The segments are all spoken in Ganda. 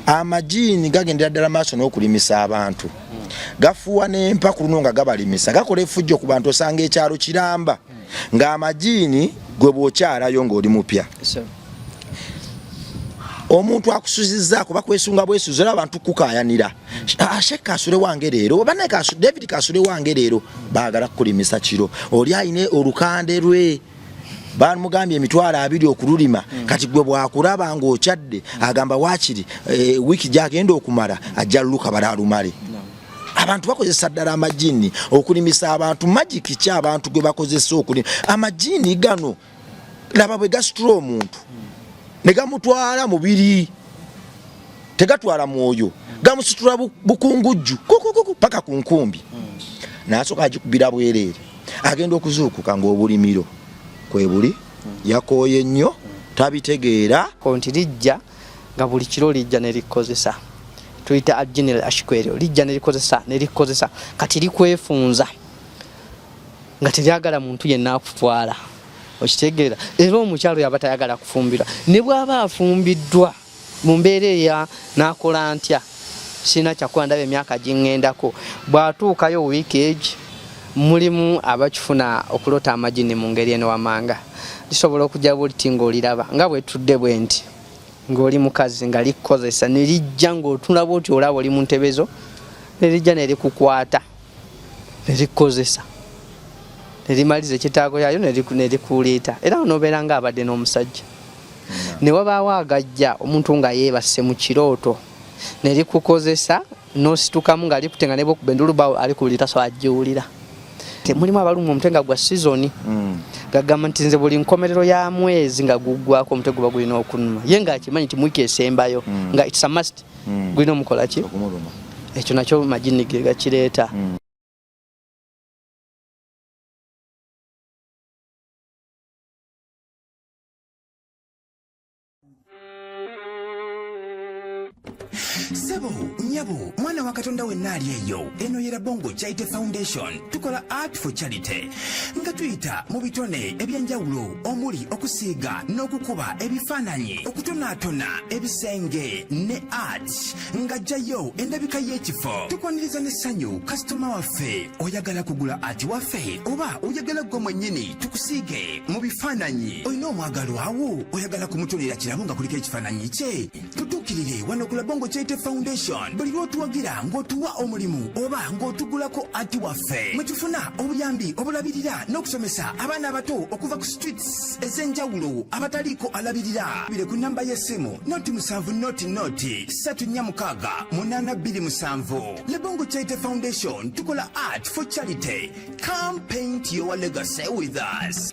Amajiini gagendera ddala maaso n'okulimisa abantu, gafuuwa n'empa ku luno nga gabalimisa, gakola effujjo ku bantu. Osanga ekyalo kiramba ng'amajiini gwe bw'okyalayo ng'oli mupya, omuntu akusuzizzaako bakwesunga bwesuzi, era abantu kukayanira, ah, Sheikh kasule wange leero, banaye David kasule wange leero. Baagala kukulimisa kiro. Oli alina olukande lwe bamugambye 20,000 okululima. Kati gwe bwakulaba ng'okyadde agamba waakiri wiiki gyagenda okumala ajja luluka bala alumale. Abantu bakozesa ddala amajini okulimisa abantu. Magic ki abantu gwe bakozesa okulima? Amajini gano laba bwe gasitula omuntu ne gamutwala mubiri, tegatwala mwoyo, gamusitula bukungujju kukukuku paka ku nkumbi, nasooka agikubira bwereere. Agenda okuzuukuka ng'obulimiro kwebuli, yakooye nnyo, tabitegeera. Nti lijja nga buli kiro lijja nerikozesa, tuyita aljini ashku, eryo lijja nerikozesa nerikozesa. Kati likwefunza nga teryagala muntu yenna akutwala, okitegeera? Era omukyalo yaba tayagala kufumbirwa, ne bw'aba afumbiddwa mu mbeera eya nakola ntya, sirina kyakuba, ndaba emyaka giŋŋendako, bw'atuukayo wiiki egi mulimu abakifuna okulota amagini mu ngeri eno wamanga. Lisobola okujja bwoliti ng'oliraba nga bwetudde bwe nti, ng'oli mukazi, nga likukozesa ne lijja ng'otunula bwoti, olaba oli mu ntebezo, ne lijja ne likukwata ne likukozesa ne limaliza ekyetaago yayo ne likuleeta, era n'obeera ng'abadde n'omusajja. Ne wabaawo agajja omuntu nga yeebase mu kirooto ne likukozesa n'ositukamu nga likute, nga ne bwokuba endulu bawo alikuwulira, tasobola agiwulira. Mulimu abalumwa omutwe nga gwa sizoni. Gagamba nti nze buli nkomerero ya mwezi nga guggwako omutwe guba gulina okunuma, ye ng'akimanyi nti mwiki esembayo nga it's a must. Gulina omukola ki ekyo nakyo majini ge gakireeta. Sebo, nyabo, mwana wa Katonda wenna ali eyo, eno ye Rabongo Charity Foundation. Tukola art for charity nga tuyita mu bitone ebyenjawulo omuli okusiiga n'okukuba ebifaananyi, okutonaatona ebisenge ne art ng'ajjayo endabika y'ekifo. Tukwaniriza n'essanyu kasitoma waffe. Oyagala kugula art waffe oba oyagala ggwe mwennyini tukusiige mu bifaananyi? Olina omwagalwawo oyagala kumutonera kirabo nga kuliko ekifaananyi kye? Tutuukirire wano ku Labongo Charity Foundation. Buli lw'otuwagira ng'otuwa omulimu oba ng'otugulako art waffe, mwe tufuna obuyambi obulabirira n'okusomesa abaana abato okuva ku streets ez'enjawulo abataliiko alabirira. Bire ku namba y'essimu 0 7 0 0 3 4 6 8 2 7. Lebongo Charity Foundation, tukola art for charity. Come paint your legacy with us.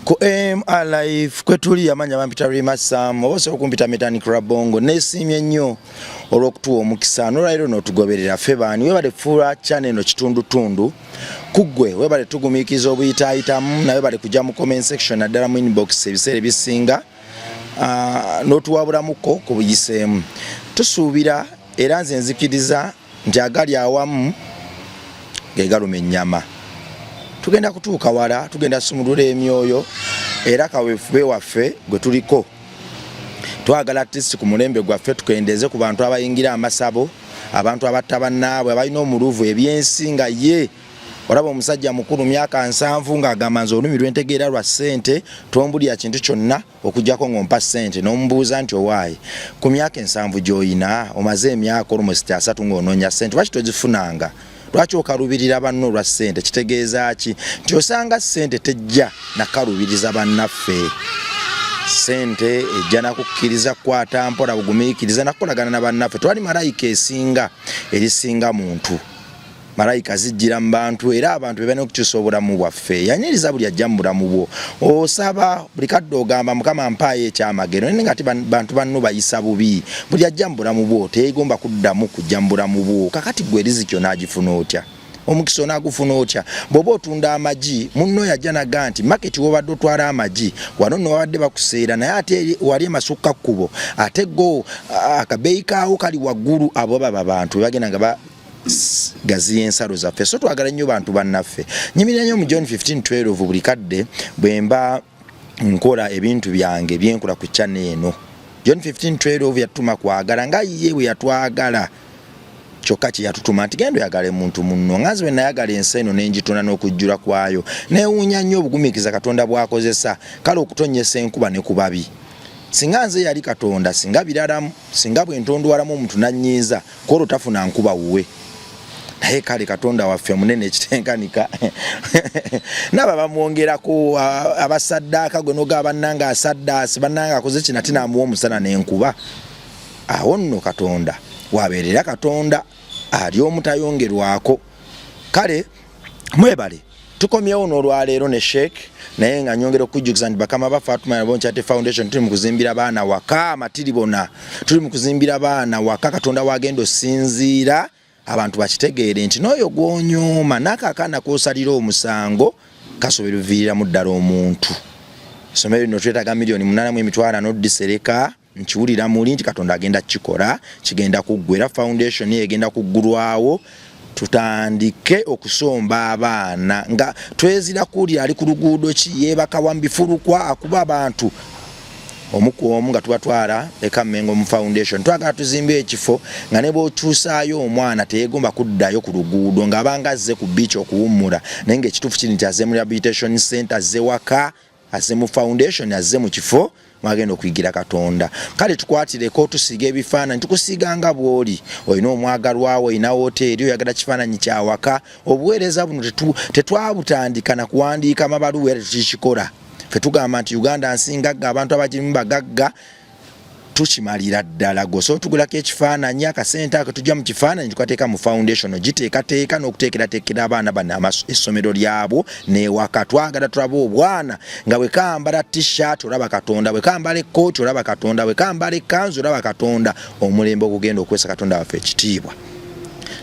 Ku MR Life kwetuli, amanya bampita Rima Sam, oba osobola okumpita Metanik Rabongo. Neesiimye nnyo olw'okutuwa omukisa n'olwaliro n'otugoberera. Ffe baani? Webale kufuula channel eno kitundutundu ku ggwe, webale tugumiikiriza obuyitaayitamu, naye webale kujja mu comment section, naddala mu inbox ebiseera ebisinga, n'otuwabulamuko ku buyiseemu. Tusuubira era nze nzikiriza nti agali awamu ge galuma ennyama. Tugenda kutuuka wala, tugenda sumulula emyoyo, era kaweefube waffe gwe tuliko, twagala atisi ku mulembe gwaffe tukendeeze ku bantu abayingira amasabo, abantu abatta bannaabwe, abalina omuluvu ebyensi, nga ye olaba omusajja mukulu myaka 70 ng'agamba, nze olulimi lwentegeera lwa ssente, tombulya kintu kyonna okuggyako ng'ompa ssente. N'omubuuza nti owaaye, ku myaka 70 gy'oyina, omaze emyaka almost 30 ng'onoonya ssente, lwaki tozifunanga? Lwaki okalubirira banno olwa ssente? Kitegeeza ki? Nti osanga ssente tejja nakalubiriza bannaffe, ssente ejja nakukkiriza kukwata mpola, bugumiikiriza, nakukolagana na bannaffe. Twali malayika esinga erisinga muntu, malayika zijjira mu bantu, era abantu be balina okukyusa obulamu bwaffe. Yanyiriza buli ajja mu bulamu bwo. Osaba buli kadde, ogamba, Mukama mpaayo ekyamagero, naye nga ate bantu banno bayisa bubi. Buli ajja mu bulamu bwo teyeegomba kuddamu kujja mu bulamu bwo. Kakati gwe riziki onaagifuna otya? Omukisa onaagufuna otya bw'oba otunda amagi, munno yajja naga nti market wobadde otwala amagi wano nno wabadde bakuseera, naye ate wali emasukka kkubo, ate go akabeeyi kaawo kali waggulu? Abo baba bantu bebagenda nga gaziya ensalo zaffe. So twagala nnyo bantu bannaffe. Nyimirira nnyo mu John 15:12 buli kadde bwe mba nkola ebintu byange byenkola ku channel eno. John 15:12 yatutuma kwagala nga ye bwe yatwagala kyokka kye yatutuma nti genda oyagale muntu munno nga nze bwe nayagala ensi eno ne ngitona n'okujjula kwayo. Neewuunya nnyo obugumiikiriza Katonda bw'akozesa kale okutonnyesa enkuba ne ku babi. Singa nze yali Katonda singa biralamu singa bwe ntonduwalamu omuntu n'annyiiza kwolwo tafuna nkuba wuwe. Naye kale Katonda waffe munene ekitenkanika naba bamwongerako abasaddaaka gwe noga bannange asaddaasi bannange akoze kino ate n'amuwa omusana n'enkuba. Awo nno Katonda wabeerera Katonda ali omu tayongerwako. Kale mwebale tukomyewo n'olwaleero ne Sheikh, naye nga nyongera okukujjukiza nti bakama ba Fatuma Nabongo Charity Foundation tuli mu kuzimbira baana waka amatiribona, tuli mu kuzimbira baana waka Katonda wagenda osinziira abantu bakitegeere nti n'oyo gw'onyooma n'ako akaana k'osalira omusango kasobola oviiriramu ddala omuntu. Essomero lino twetaaga 850,000 n'odisereka. Nkiwulira muli nti Katonda agenda kukikola, kigenda kuggwa era foundation eyo egenda kuggulwawo tutandike okusomba abaana nga twezira kuwulira ali ku luguudo ki yeebaka wa mubifulukwa akuba abantu omu ku omu nga tubatwala eka Mengo mu foundation. Twagala tuzimbe ekifo nga ne bw'okyusaayo omwana teyeegomba kuddayo ku luguudo ng'abanga azze ku beach okuwummula, naye ng'ekituufu kiri nti azze mu rehabilitation center, azze waka, azze mu foundation, azze mu kifo mwagenda okuyigira Katonda. Kale tukwatireko, tusiiga ebifaananyi, tukusiiga nga bw'oli. Olina omwagalwawo, olina woteeri, oyagala kifaananyi kya waka. Obuweereza buno tetwabutandika na kuwandiika mabaluwa era tetukikikola. Ffe tugamba nti Uganda nsi ngagga, abantu abagirimu bagagga, tukimalira ddala. Gwe osobola otugulako ekifaananyi, akasente ako tujja mu kifaananyi tukateeka mu foundation ogiteekateeka n'okuteekerateekera abaana bano essomero lyabwo n'ewaka. Twagala tulabe obwana nga bwe kambala t-shirt olaba Katonda, bwe kambala ekkooti olaba Katonda, bwe kambala ekkanzu olaba Katonda. Omulembe ogugenda okuweesa Katonda waffe ekitiibwa.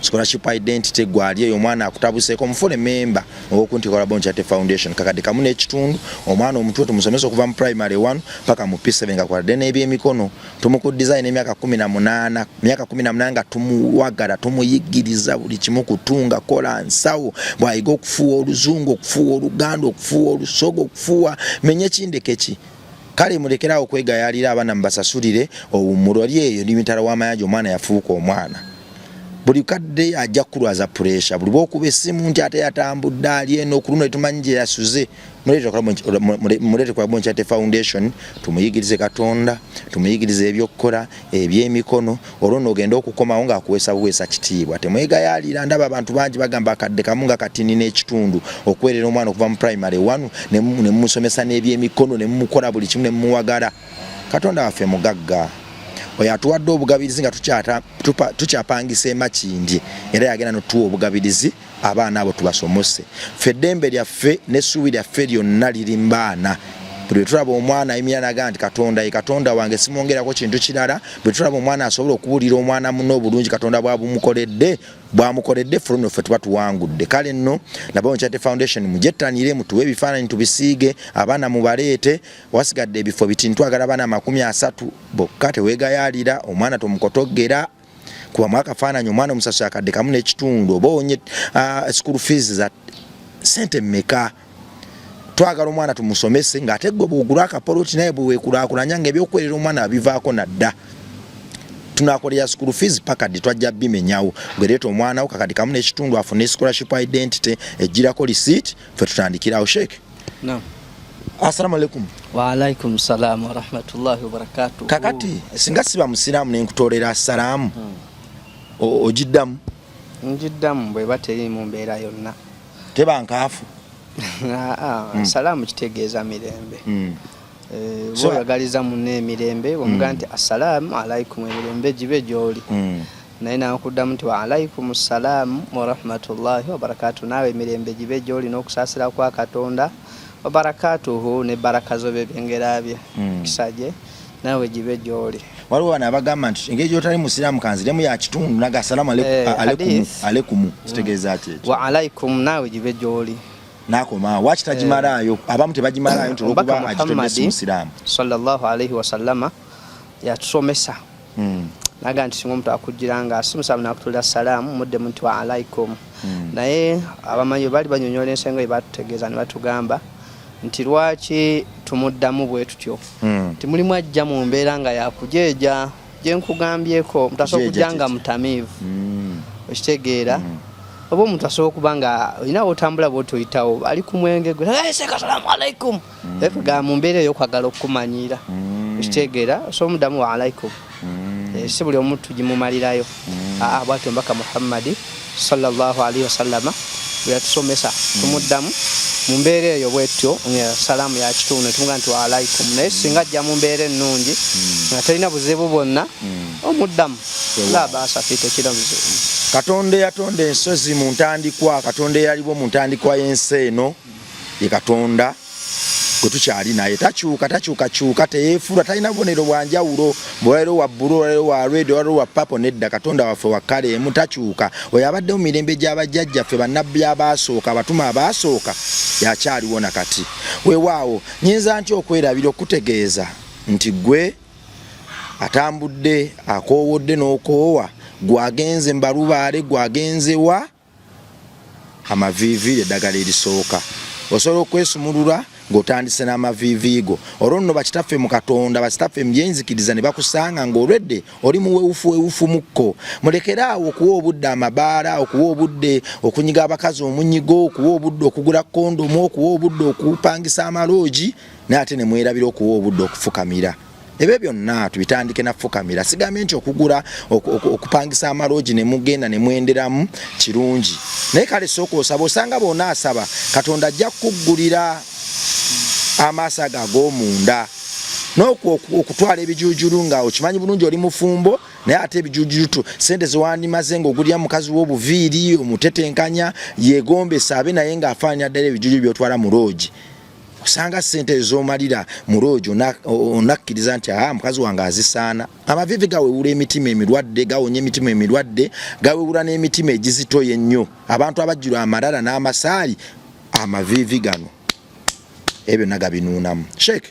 Scholarship identity gwali eyo, omwana akutabuseeko omufule memba owokuntikko Labongo Charity Foundation kakadde kamu n'ekitundu. Omwana omuto tumusomesa okuva mu primary 1 paka mu P7 nga kwadde n'ebyemikono, tumukudizayo n'emyaka 18, myaka 18 nga tumuwagala, tumuyigiriza buli kimu, kutunga, kola nsawo, bw'ayiga okufuuwa oluzungu, okufuuwa oluganda, okufuuwa olusoga, okufuuwa menye kindeke ki. Kale mulekerawo okwegayaalira abaana mubasasulire owummula. Oli eyo ndi mitala w'amayanja, omwana yafuuka omwana buli kadde ajja kukulwaza puresha buli bwokuba essimu nti ate yatambudde ali eno ku luno tetumanyi gye yasuze. Muleete ku Labongo Charity Foundation tumuyigirize Katonda, tumuyigirize ebyokukola ebyemikono, olwo nno ogenda okukomawo ng'akuweesa buweesa kitiibwa. Temwegayaalira, ndaba abantu bangi bagamba akadde kamu nga katini n'ekitundu okuweerera omwana okuva mu primary 1 ne mumusomesa n'ebyemikono ne mumukola buli kimu ne mumuwagala. Katonda waffe mugagga oyo atuwadde obugabirizi nga tukyapangisa e Makindye, era yagenda n'otuwa obugabirizi abaana abo tubasomose. Ffe eddembe lyaffe n'essuubi lyaffe lyonna liri mu baana. Buli lwe tulaba omwana ayimirira n'agamba nti Katonda ye Katonda wange simwongerako kintu kirala, bwe tulaba omwana asobola okubuulira omwana munne obulungi Katonda bw'abumukoledde, bw'amukoledde, ffe nno ffe tuba tuwangudde. Kale nno Labongo Charity Foundation mugyettanire, mutuwe ebifaananyi tubisiige, abaana mubaleete. Wasigadde ebifo bitini, twagala abaana 30 bokka. Teweegayaalira, omwana tomukotoggera, kubamu akafaananyi omwana omusasula akadde kamu n'ekitundu oba owonye school fees za sente mmeka. Twagala omwana tumusomese ng'ate gwe bw'ogula akapoloti naye bwe weekulaakulanya ng'ebyokuweerera omwana bivaako nadda. Tunakolera school fees paka ddi? Twajja bimenyawo. Gwe leeta omwana wo kakadde kamu n'ekitundu afune scholarship identity ejjirako receipt, ffe tutandikirawo. Sheikh. Naam. Assalamu alaikum. Wa alaikum salam wa rahmatullahi wa barakatuh. Kakati singa siba musiraamu ne nkutoolera assalaamu, ogiddamu? Ngiddamu bw'eba teri mu mbeera yonna. Teba nkaafu? Salaamu kitegeeza mirembe. Bw'oyagaliza munno emirembe bw'omugamba nti assalaamu alaikum, emirembe gibe gy'oli. Naye n'akuddamu nti wa alaikum ssalaamu wa rahmatullahi wa barakatuh, naawe emirembe gibe gy'oli n'okusaasira kwa Katonda, wa barakatuhu, ne baraka zo byengera bye, kisa gye naawe gibe gy'oli. Waliwo bano abagamba nti engeri gy'otali musiraamu kanziremu ya kitundu naga assalaamu alaikum, alaikum kitegeeza ki ekyo? Wa alaikum, naawe gibe gy'oli. N'akoma waaki tagimalaayo, abamu tebagimalaayo nti olwokuba agitodde si musiraamu. Sallallahu alaihi wasallama yatusomesa naga nti singa omuntu akujjira nga si musiraamu n'akutulira salaamu muddemu nti wa alaikum. Naye abamanyi bwe baali banyonyola ensonga bye batutegeeza ne batugamba Nti lwaki tumuddamu bwe tutyo? Nti mulimu ajja mu mbeera nga yakujeeja gye nkugambyeko, omuntu asobola okujja nga mutamiivu, okitegeera, oba omuntu asobola okuba nga olina wotambula bwoti oyitawo ali ku mwenge gwe, "Hey, assalamu alaikum," kwegamba mu mbeera ey'okwagala okukumanyiira, okitegeera, osobola omuddamu wa alaikum. Si buli omu tugimumalirayo. Aa, bwatyo mbaka Muhammadi sallallahu alaihi wasallama bwe yatusomesa, tumuddamu mu mbeera eyo bwetyo nga salaamu ya kitundu, tumuga nti wa alaikum. Naye singa ajja mu mbeera ennungi nga talina buzibu bwonna, omuddamu, la baasa fi, tekira buzibu. Katonda eyatonda ensozi mu ntandikwa, Katonda eyaliwo mu ntandikwa y'ensi eno, ye Katonda gwe tukyali naye. Takyuka, takyukakyuka, teyeefula, talina bubonero bwa njawulo, olwaliro wa bbulu, olwaliro wa red, olwaliro wa purple. Nedda, Katonda waffe wa kale emu, takyuka. Oyo abadde mu mirembe gy'abajjajjaffe, bannabbi abaasooka, abatume abaasooka, yakyaliwo na kati. Weewaawo, nyinza ntya okwerabira okutegeeza nti gwe atambudde akoowodde n'okoowa, gwagenze mbalubaale, gwagenze wa amaviivi, eddagala erisooka osobola okwesumulula ng'otandise n'amaviivi go. Olwo nno bakitaffe mu Katonda, bakitaffe mu byenzikiriza, ne bakusanga ng'olwedde oli muwewufu wewufu mukko, mulekere awo okuwa obudde amabaala, okuwa obudde okunyiga abakazi omunyigo, okuwa obudde okugula kondomu, okuwa obudde okupangisa amaloogi, naye ate ne mwerabira okuwa obudde okufukamira. Ebyo byonna tubitandike na fukamira. Sigambye nti okugula okupangisa amaloogi ne mugenda ne mwenderamu kirungi, naye kale sooka osaba. Osanga bw'onaasaba, Katonda ajja kukuggulira amaaso ago ag'omunda n'okutwala ebijuujulu nga okimanyi bulungi oli mufumbo, naye ate ebijuujulu, sente zewandimaze ng'ogulira mukazi w'obuviiri omutetenkanya yeegombesa abe naye ng'afaananira ddala ebijuujulu by'otwala mu loogi, osanga sente ezomalira mu loogi onakkiriza nti aa, mukazi wange azisaana. Amaviivi gawewula emitima emirwadde, gawonya emitima emirwadde, gawewula n'emitima egizitoya ennyo. Abantu abajjula amalala n'amasaali, amaviivi gano ebyo byonna gabinuunamu. Sheek,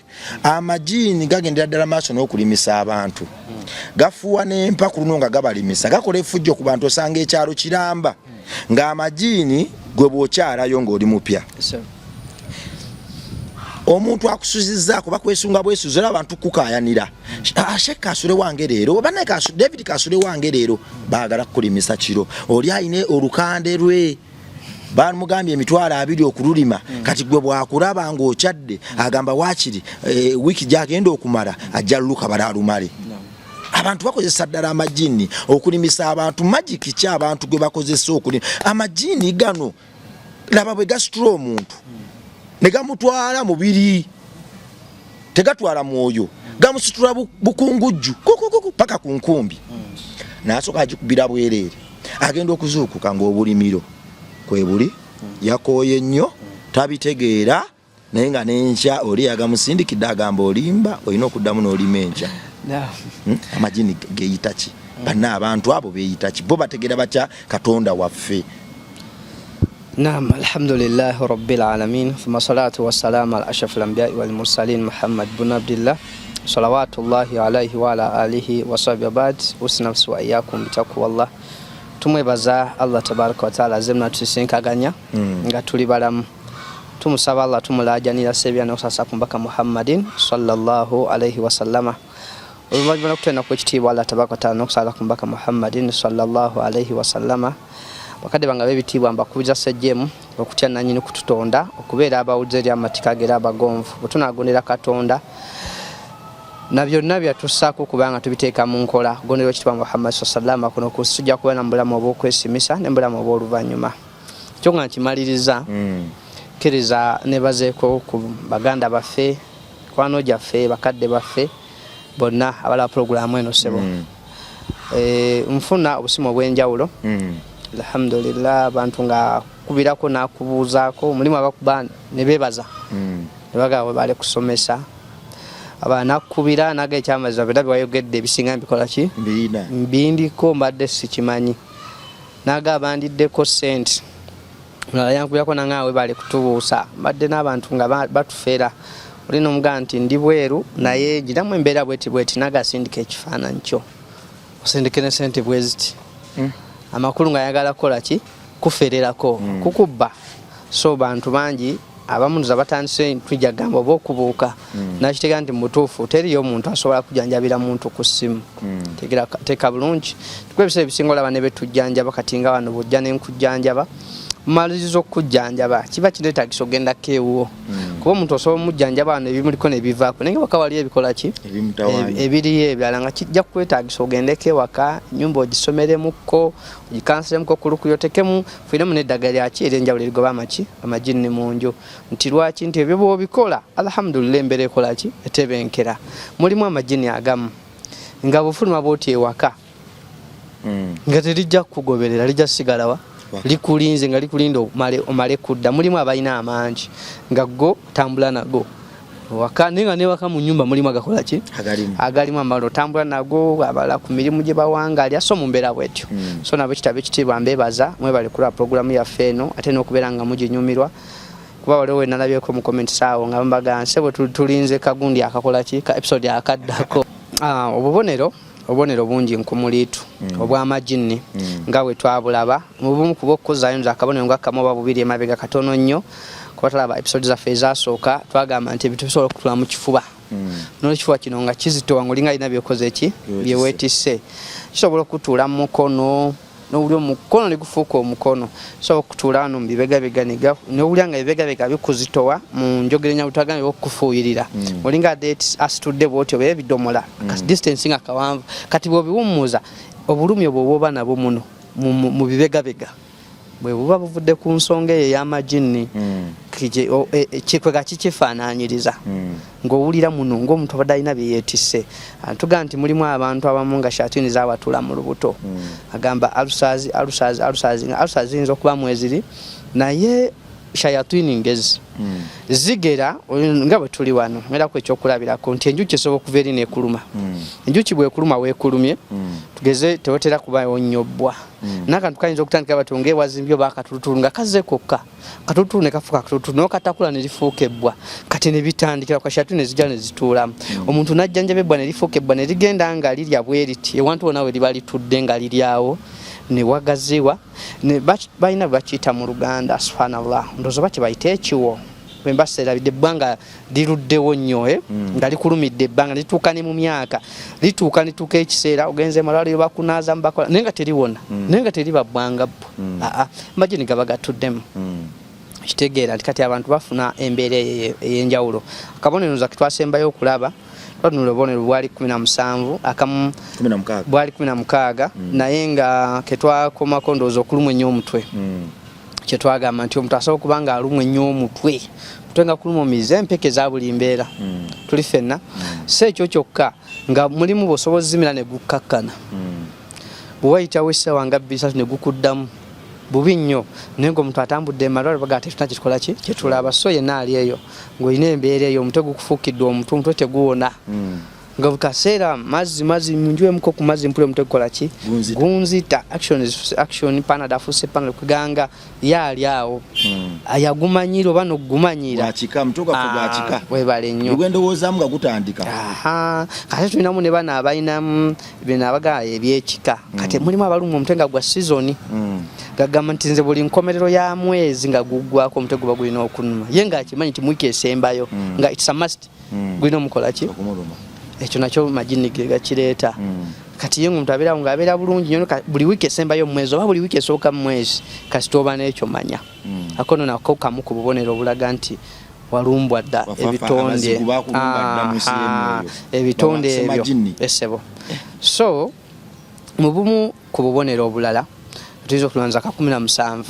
amajiini gagendera ddala maaso n'okulimisa abantu, gafuuwa n'empa ku luno nga gabalimisa, gakola effujjo ku bantu. Osanga ekyalo kiramba ng'amajiini gwe bw'okyalayo ng'oli mupya, omuntu akusuzizzaako bakwesunga bwesuzi, era abantu kukayanira, "Ah, Sheek kasule wange leero, banaye David kasule wange leero." Baagala kukulimisa kiro. Oli ayina olukande lwe bamugambye 20,000 okululima. Kati gwe bwakulaba ng'okyadde, agamba waakiri wiiki gyagenda okumala ajja luluka bala alumale. Abantu bakozesa ddala amajini okulimisa abantu. Magic ki abantu gwe bakozesa okulima? Amajini gano laba bwe gasitula omuntu ne gamutwala mubiri, tegatwala mwoyo, gamusitula bukungujju kukukuku paka ku nkumbi, nasooka agikubira bwereere. Agenda okuzuukuka ng'obulimiro kwebuli, yakooye nnyo, tabitegeera, naye nga n'enkya oli yagamusindikidde agamba olimba, olina okuddamu n'olima enkya. Amajini geyita ki? Banna, abantu abo beyita ki? Bo bategeera batya Katonda waffe? Naam, alhamdulillahi rabbil alamin, thumma salatu wassalamu ala ashrafil anbiya'i wal mursalin Muhammad bin Abdillah salawatullahi alaihi wa ala alihi wa sahbihi ba'd. Usi nafsi wa iyyakum bitaqwallah. Tumwebaza Allah tabaraka wa taala azze natusinkaganya nga tuli balamu. Tumusaba Allah, tumulajanira sebya n'okusasa ku mbaka Muhammadin sallallahu alaihi wasallama. Oluvannyuma lw'okutenda kw'ekitiibwa Allah tabaraka wa taala n'okusaala ku mbaka Muhammadin sallallahu alaihi wasallama, bakadde bange ab'ebitiibwa, mbakubiriza sejjemu okutya nannyini kututonda, okubeera abawulize eri amateeka ge era abagonvu. Bwe tunaagondera Katonda na byonna byatussaako kubanga tubiteeka mu nkola, gondera ekitiibwa Muhammad sallama, kuno ku nsi tujja kuba na mu bulamu obw'okwesimisa ne mu bulamu obw'oluvannyuma. Kyo nga nkimaliriza, kkiriza nebazeeko ku baganda baffe, mikwano gyaffe, bakadde baffe bonna abalaba pulogulaamu eno. Ssebo, nfuna obusimu obw'enjawulo, alhamdulillah, abantu nga kubirako nakubuuzaako. Mulimu abakuba ne beebaza ne bagamba webale kusomesa. Aba nakubira naga ekyamazima, byonna byewayogedde ebisinga mbikola ki, Mbirina. Mbindiko, mbadde sikimanyi. Naga bandiddeko sente. Mulala yankubirako nanga webale kutubuusa, mbadde n'abantu nga batufera. Oli nomugaa nti ndi bweru naye giramu embeera bweti bweti, naga asindika ekifaananyi kyo, osindike ne sente bweziti. Amakulu nga ayagala kukola ki? Kufererako, kukubba. So bantu bangi Abamu nza batandise tujja gamba oba okubuuka nakitegera nti mubutuufu teriyo omuntu asobola kujanjabira muntu ku ssimu. Tegera teeka bulungi kuba ebiseera ebisinga olaba ne betujjanjaba kati nga wano bwojja nenkujjanjaba maliriza okukujjanjaba kiba kinetagisa ogendako ewuwo kuba omuntu osobola omujjanjaba wano ebimuliko nebivaako naye nga waka waliyo ebikola ki ebiriyo ebirala nga kijja kukwetagisa ogendeko ewaka nyumba ogisomeremukko ogikansiremuko kulukuyo otekemu fuiremu n'eddagala lyaki eryenjawulo erigoba amaki amajinni mu nju nti lwaki nti ebyo bwobikola alhamdulillah embeera ekola ki etebenkera. Mulimu amajinni agamu nga bwofuluma bwoti ewaka nga terijja kukugoberera lijja sigalawa likulinze nga likulinda omale kudda. Mulimu abalina amangi nga go tambula nago waka naye nga newaka mu nyumba mulimu agakola ki agalimu amala otambula nago abala ku mirimu gye bawangalya so mu mbeera bwetyo. So nabo kitabo ekitiibwa mbebaza mwebale kulaba pulogulaamu yaffe eno ate n'okubeera nga muginyumirwa kuba waliwo wenalabyeko mu comments awo nga bambaga nsebo tulinze kagundi akakola ki ka episode akaddako. Obubonero obubonero bungi nkumuliitu obw'amajinni nga bwe twabulaba mu bumu kuba okukuzaayo nze akabonero nga kamu oba bubiri emabega katono nnyo kuba talaba episode zaffe ezasooka twagamba nti ebintu bisobola okutula mu kifuba n'ekifuba kino nga kizitowa ng'olinga alina byokoze ki byeweetisse kisobola okutuula mu mukono n'owulira omukono ne gufuuka omukono sobola okutuula wano mu bibegabega n'owulira nga ebibegabega bikuzitowa mu njogera enyabutoagambye okukufuuyirira olinga adde asitudde bw'otyo oba ebidomola distance nga kawanvu kati bw'obiwummuza obulumi obwo bw'oba nabwo muno mu bibegabega bwe buba buvudde ku nsonga eyo ey'amajinni kikwega kikifaananyiriza ng'owulira muno ng'omuntu abadde alina bye yeetisse. Tugaa nti mulimu abantu abamu nga shatini zaawatula mu lubuto agamba alusazi alusazi alusazi nga alusazi ziyinza okuba mweziri naye shayatini ngezi zigera nga bwe tuli wano ngeraku ekyokulabirako nti enjuki esobola okuva eri nekuluma. Enjuki bwekuluma weekulumye tugeze tewetera kubawo nnyo bbwa n'akantu kayinza okutandika batyo ng'ewazimbye oba akatulutulu nga kazze kokka katulutulu ne kafuuka akatulutulu n'okatakula ne lifuuka ebbwa kati ne bitandikira ku kashatu ne zijja ne zituulamu omuntu n'ajjanjaba ebbwa ne lifuuka ebbwa ne ligenda nga lirya bwe riti ewantu wonna we liba litudde nga liryawo ne wagaziwa ne balina bwe bakiyita mu Luganda subhanallah ndowooza oba kye bayita ekiwo bwe mba seerabidde ebbwa nga liruddewo nnyo nga likulumidde ebbanga lituuka ne mu myaka lituuka lituuka ekiseera ogenze malwaliro bakunaaza mubakola naye nga teriwona naye nga teriba bbwanga bbwa aa amajini gaba gatuddemu kitegeera nti kati abantu bafuna embeera eyo ey'enjawulo. Akabonero nza ketwasembayo okulaba twatunula obubonero bwali 17 akamu bwali 16 naye nga ketwakomako ndowooza okulumwa ennyo omutwe kyetwagamba nti omuntu asobola okuba nga alumwa ennyo omutwe omutwe nga kuluma omize empeke eza buli mbeera tuli ffenna si ekyo kyokka nga mulimu bw'osobola ozimira ne gukkakkana bwe wayitawo essaawa nga bbiri satu ne gukuddamu bubi nnyo naye ng'omuntu atambudde emalwaliro bagaa tetulina kyetukola ki kyetulaba so yenna ali eyo ng'olina embeera eyo omutwe gukufuukidde omutwe omutwe teguwona nga buli kaseera mazzi mazzi njuwemuko ku mazzi mpulira omutwe gukola ki gunzita action action panada afuuse panada kuganga ye ali awo ayagumanyira oba n'okugumanyira webale nnyo gwendowoozaamu nga gutandika. Kati tulinamu ne bano abalinamu bino abagala ebyekika kati mulimu abalumwa omutwe nga gwa sizoni gagamba nti nze buli nkomerero ya mwezi nga guggwako omutwe guba gulina okunuma ye ng'akimanyi nti mwiki esembayo nga it's a must gulina omukola ki ekyo nakyo majini ge gakireeta. Kati ye ng'omuntu abeerawo ng'abeera bulungi nnyo buli wiiki esembayo mu mwezi oba buli wiiki esooka mu mwezi kasita oba n'ekyo manya ako nno nako kamu ku bubonero obulaga nti walumbwa dda ebitonde ebitonde ebyo essebo. So mu bumu ku bubonero obulala tuyinza okulwanza ka 17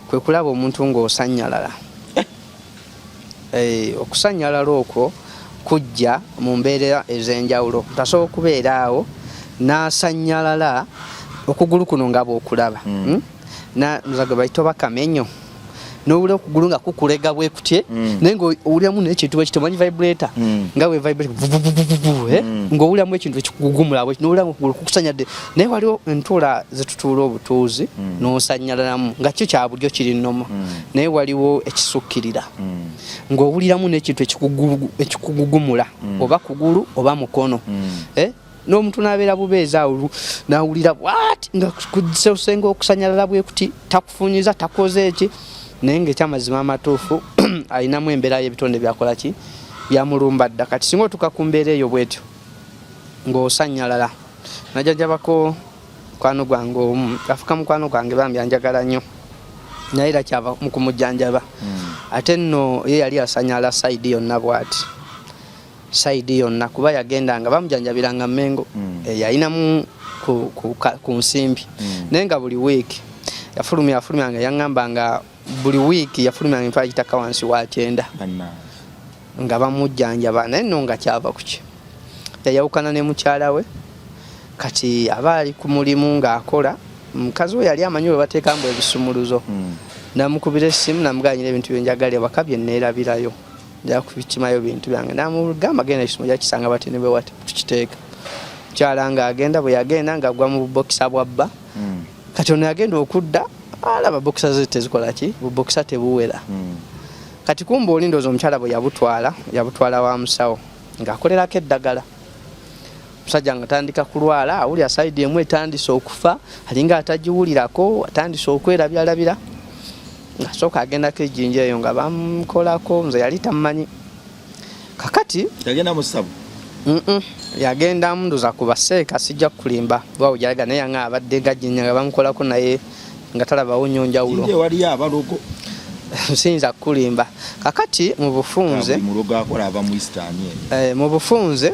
kwe kulaba omuntu ng'osannyalala. Okusannyalala okwo kujja mu mbeera ez'enjawulo. Omuntu asobola okubeera awo n'asannyalala okugulu kuno nga bw'okulaba nza gwe bayita oba kamenyo n'owulira okugulu nga kukulega bwe kutye naye ng'owuliramu n'ekintu bwe kiti omanyi vibrator nga bwe vibrate ng'owuliramu ekintu ekikugumula bwe n'owulira ng'okugulu kukusanyadde naye waliwo entuula zetutuula obutuuzi n'osannyalalamu nga kyo kya bulijjo kiri nnomo naye waliwo ekisukkirira ng'owuliramu n'ekintu ekikugugumula oba kugulu oba mukono n'omuntu n'abeera bubeezi awo n'awulira bwati nga kusenga okusanyalala bwe kuti takufunyiza takoze eki Naye nga ekyamazima amatuufu alinamu embeera y'ebitonde byakola ki, byamulumba dda. Kati singa otuuka ku mbeera eyo bwetyo ng'osanyalala, najajabako mukwano gwange omu, afuka mukwano gwange bambi anjagala nnyo, naye era kyava mu kumujjanjaba. Ate nno ye yali asanyala sayidi yonna bwati, sayidi yonna, kuba yagenda nga bamujanjabiranga Mengo. Yalinamu ku nsimbi. Naye nga buli wiiki yafulumya, yafulumyanga, yaŋŋamba nga buli wiiki yafulumyanga emitwalo gitaka wansi wa 90 nga bamujjanjaba. Naye nno nga kyava kuki, yayawukana ne mukyala we. Kati aba ali ku mulimu ng'akola, mukazi we yali amanyi bwe bateeka mbu ebisumuluzo. Namukubira essimu, namugamba, "Nyina ebintu byenjagala ewaka bye neerabirayo, nja kubikimayo bintu byange." Namugamba, "Genda, ekisumuluzo jakisanga bati ne bwe wati tukiteeka." Mukyala ng'agenda, bwe yagenda ng'agwa mu bubokisa bwa bba. Kati ono yagenda okudda alaba bokisa ze tezikola ki, bubokisa tebuwera. Kati kumba oli ndowooza omukyala bwe yabutwala, yabutwala wa musawo ng'akolerako eddagala. Omusajja nga tandika kulwala, awulira sayidi emu etandise okufa, alinga atagiwulirako, atandise okwerabyalabira, ngaasooka agendako ejjinja eyo nga bamukolako. Nze yali tamumanyi. Kakati yagenda mu ssabo? Yagenda ndoza ku baseeka, sijja kukulimba wawe gyalaga, naye yanga abadde gajjinya nga bamukolako, naye nga talabawo nnyo njawulo. Jinja waliyo abalogo. Siyinza kukulimba. Kakati mu bufunze Buli mulogo akola ava mu Eastern eyo. Mu bufunze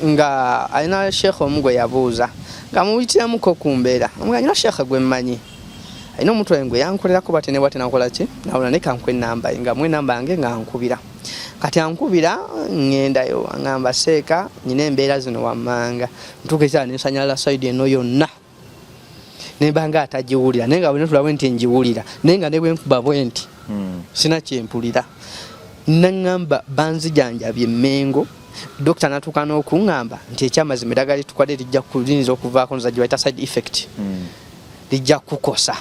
nga alina sheekh omu gwe yabuuza, nga muyitiramuko ku mbeera, nga alina sheekh gwe mmanyi, alina omuntu wange gwe yankolerako bwati ne bwati, nakola ki, nawula, naye kankuwa enamba ye. Nga mu enamba yange nga nkubira. Kati ankubira, ŋŋendayo, aŋŋamba, "Seeka, nyina embeera zino wammanga, ntuuka ekiseera nensanyalala sayidi eno yonna, nemba nga atagiwulira, naye nga bwe netulawe nti ngiwulira, naye nga ne bwe nkuba bwe nti sina kyempulira." Naŋŋamba, "Banzijanjabye Emmengo, dokita natuuka n'okuŋŋamba nti ekyamazima eddagala litukwadde lijja liyinza okuvaako nza gye bayita side effect, lijja kukosa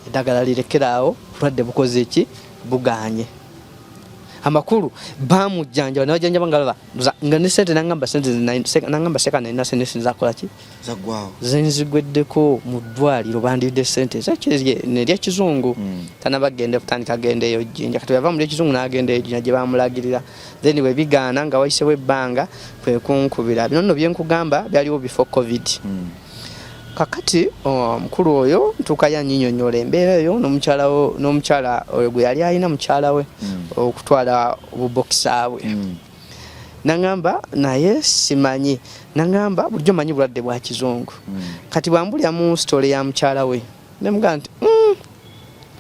eddagala, lirekeraawo, bulwadde bukoze ki, buganye." Amakulu bamujjanjaba nebajanjaba nga baba nga ne sente. Nangamba sente nangamba, "Seka, nalina sente sinzakola ki." Zaggwawo. Zenzigweddeko mu ddwaliro, bandiridde sente neryekizungu. Tanaba genda kutandika genda eyo Jjinja. Kati yava mu lyekizungu n'agenda eyo Jjinja gye bamulagirira. Then bwe bigaana, nga wayisewo ebbanga, kwe kunkubira. Bino nno byenkugamba byaliwo before COVID. Kakati omukulu oyo ntuukayo, anyinyonyola embeera eyo n'omukyala oyo gwe yali alina, mukyala we, okutwala obubokisa bwe. Naŋŋamba, naye simanyi, naŋŋamba, "Bulijjo manyi bulwadde bwa kizungu." Kati bwambulira mu story ya mukyala we, nemugamba nti,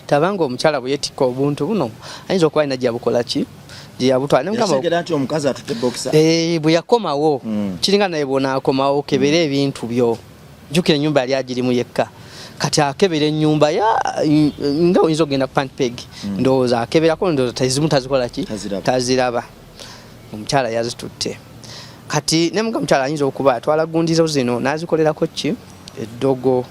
tabanga omukyala bwe yetikka obuntu buno, ayinza okuba alina gyeyabukola ki, gyeyabutwala." Nemugamba Yategeera nti omukazi atutte bokisa. Eh, bwe yakomawo, kiringa naye bwonaakomawo kebera ebintu byo, jjukira ennyumba yali agirimu yekka. Kati akebera ennyumba ya nga oyinza okugenda ku pant peg, ndowooza akeberako, ndowooza tezimu tazikola ki. Taziraba. Taziraba. Omukyala yazitutte. Kati nemuga, "Omukyala ayinza okuba atwala gundizo zino n'azikolerako ki, eddogo."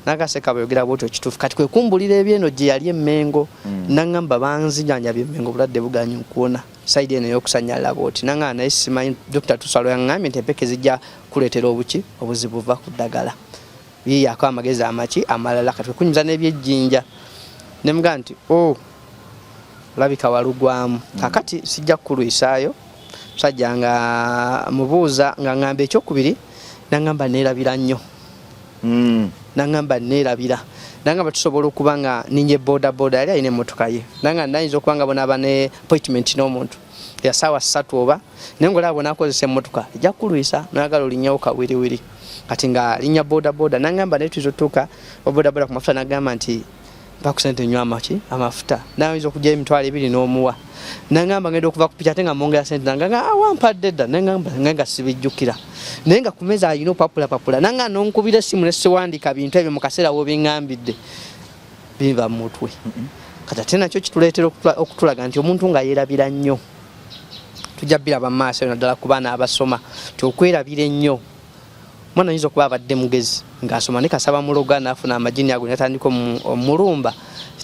Nagaseka, bweyogera bwotyo kituufu. Kati kwe kumbulira ebyeno gye yali Emmengo. Naŋŋamba, "Banzijanjabye Emmengo, obulwadde buganye okuwona sayidi eno ey'okusanyalala bwoti." Naŋŋamba, "Naye simanyi, Dokita Tusalo yaŋŋambye nti empeke zijja kuleetera obuki, obuzibu buva ku ddagala, yiyaako amagezi amaki amalala." Kati kwekunyumiza n'ebyejjinja, nemugaa nti, "O olabika walugwamu." Kakati sijja kukulwisaayo. Musajja nga mubuuza, nga ŋŋamba ekyokubiri, naŋŋamba, "Neerabira nnyo." Naŋŋamba, "Neerabira." Nangamba, "Tusobola okuba nga ninye boda boda." Yali alina emmotoka ye. Nanga nayinza okuba nga bonaaba ne appointment n'omuntu ya saawa 3 oba, naye ngaolaba bonakozesa emmotoka ejja kukulwisa, nayagala olinnyawo kawiriwiri. Kati nga linnya boda boda. Nangamba, "Naye tuyinza otutuuka wa boda boda ku mafuta." Nagamba nti, "Mpa ku sente nywa amaki, amafuta." Nayinza okugyayo 20,000 n'omuwa. Nangamba, "Ngenda okuva ku piki ate nga mwongera sente." Nanga nga, "Wampadde dda." Nangamba nga sibijjukira, naye nga ku meeza alina opapulapapula. Nanga nonkubira essimu ne siwandiika bintu ebyo mu kaseera wobiŋŋambidde, biva mu mutwe. Kati ate nakyo kituleetera okutulaga nti omuntu nga yeerabira nnyo, tujja biraba mu maaso eyo, naddala ku baana abasoma, nti okwerabira ennyo, omwana ayinza okuba abadde mugezi ng'asoma, naye kasaba muloga n'afuna amajini ago natandika omulumba,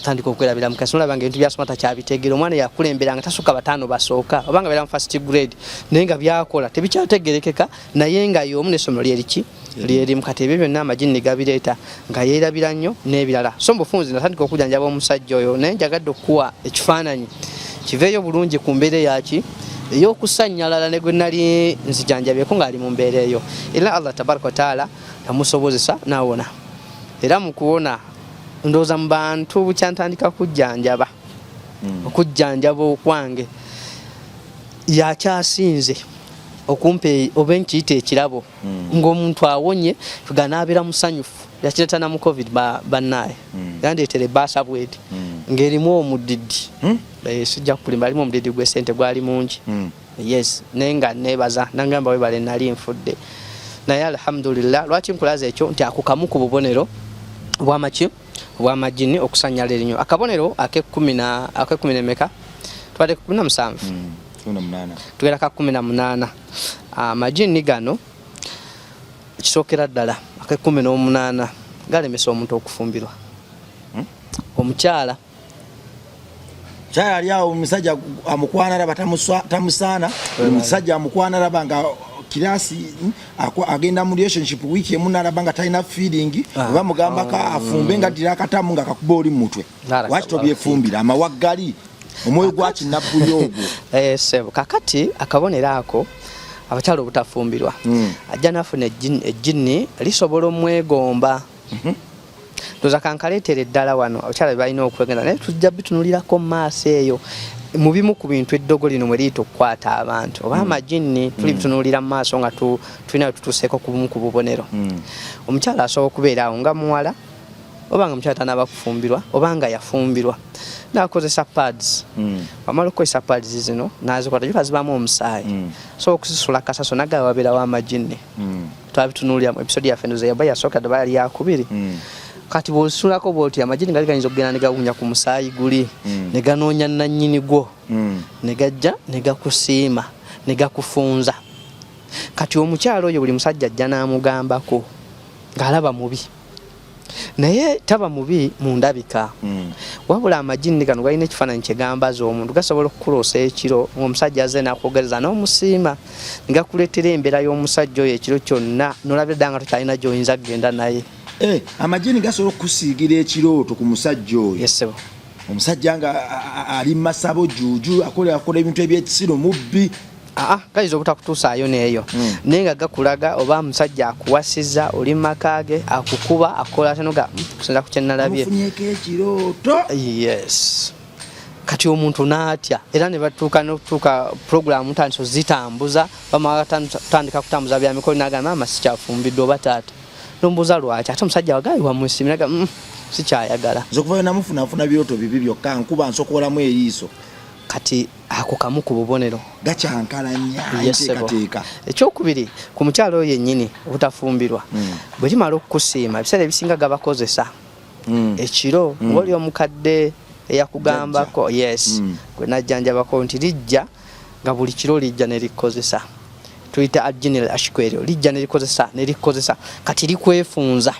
tandika okwerabira mukasi, nolaba nga ebintu byasoma takyabitegeera. Omwana yakulembera nga tasukka bataano basooka, oba nga beera mu first grade, naye nga byakola tebikyategerekeka, naye nga y'omu n'essomero lyeriki. Lyerimu. Kati ebyo byonna amajinni gabireeta nga yeerabira nnyo n'ebirala. So mubufunzi natandika okujjanjaba omusajja oyo, naye njagadde okukuwa ekifaananyi kiveeyo bulungi ku mbeera eyaki ey'okusannyalala ne gwe nali nzijanjabyeko ng'ali mu mbeera eyo, era Allah tabaraka wataala yamusobozesa n'awona. Era mu kuwona ndowooza mu bantu bukyantandika kujjanjaba, okujjanjaba okwange yakyasinze okumpa oba nkiyita ekirabo, ng'omuntu awonye ga n'abeera musanyufu. Yakireta na mu COVID bannaaye, yandeetera ebbaasa bweti ng'erimu omudidi. Sijja kukulimba, alimu omudidi gw'essente gwali mungi. Yes, naye nga nebaza nangamba webale, nali nfudde, naye alhamdulillah. Lwaki nkulaza ekyo? Nti ako kamu ku bubonero bwamaki, bwamajini okusanyala erinyo. Akabonero akekumi na akekumi nemeka? Tubadde 17. 18. Tugenda ka 18. Amajini gano kisookera ddala ak'e18 galemesa omuntu okufumbirwa omukyala. Kyala ali awo, omusajja amukwana raba tamusaana, omusajja amukwana raba nga kirasi, agenda mu relationship wiiki emu nalaba nga talina feeling. Oba mugambako afumbe nga ddira akatamu nga kakuba oli mu mutwe. Lwaki tobyefumbira amawaggali omwoyo gwa kinabbuya ogwo? Sebo, kakati akabonero ako abakyala obutafumbirwa, ajja nafuna ejjini lisobola omwegomba. Ndoza kankaleetera eddala wano abakyala bye balina okwegenda, naye tujja bitunulirako mu maaso eyo mu bimu ku bintu eddogo lino mwe liyita okukwata abantu oba amajinni. Tuli bitunuulira mu maaso nga tulina we tutuuseeko ku bumu ku bubonero. Omukyala asobola okubeera awo nga muwala, oba nga mukyala tanaba kufumbirwa, oba nga yafumbirwa, n'akozesa pads. Wamala okukozesa pads zino n'azikwata juga zibaamu omusaayi, so okuzisula kasaso nagaba wabeerawo amajinni. Twabitunuulira mu episode yaffe, ndoza yaba yasooka daba yali yakubiri. Kati bw'osulako bw'oti, amajinni gali gayinza okugenda ne gawunya ku musaayi guli, ne ganoonya nannyini gwo, ne gajja ne gakusiima ne gakufunza. Kati omukyala oyo buli musajja ajja n'amugambako ng'alaba mubi, naye taba mubi mu ndabika, wabula amajinni gano galina ekifaananyi kye gambaza omuntu. Gasobola okukuloosa ekiro ng'omusajja azze n'akwogereza n'omusiima, ne gakuleetera embeera y'omusajja oyo ekiro kyonna, n'olabira ddala nga tokyalina gy'oyinza kugenda naye. Amajini gasobola okukusiigira ekirooto ku musajja oyo? Yes, ssebo. Omusajja nga ali mu masabo juju, akola akola ebintu ebyekisiru, mubbi. Aa, gayinza obutakutuusaayo n'eyo, naye nga gakulaga oba musajja akuwasiza, oli mu maka ge, akukuba, akukola ate noga kusinza ku kyenalabye. Amufunyeko ekirooto. Yes, kati omuntu n'atya, era ne batuuka n'okutuuka puroguramu tandisa ozitambuza, bamala tandika kutambuza bya mikolo, nagamba maama sikyafumbiddwa oba taata, nombuuza lwaki ate omusajja wagayi wamusimira, naga sikyayagala. Nze okuva namufuna nfuna birooto bibi byokka, nkuba nsokoolamu eriiso. Kati ako kamu ku bubonero. Gakyankalanya Yes, ssebo. enteekateeka. Ekyokubiri, ku mukyalo oyo yennyini obutafumbirwa, bwe limala okukusiima, ebiseera ebisinga gabakozesa ekiro ng'oli omukadde eyakugambako, yes, gwe najjanjabako nti lijja nga buli kiro lijja ne likkozesa, tuyita aljini al ashku, eryo lijja ne likozesa ne likkozesa. Kati likwefunza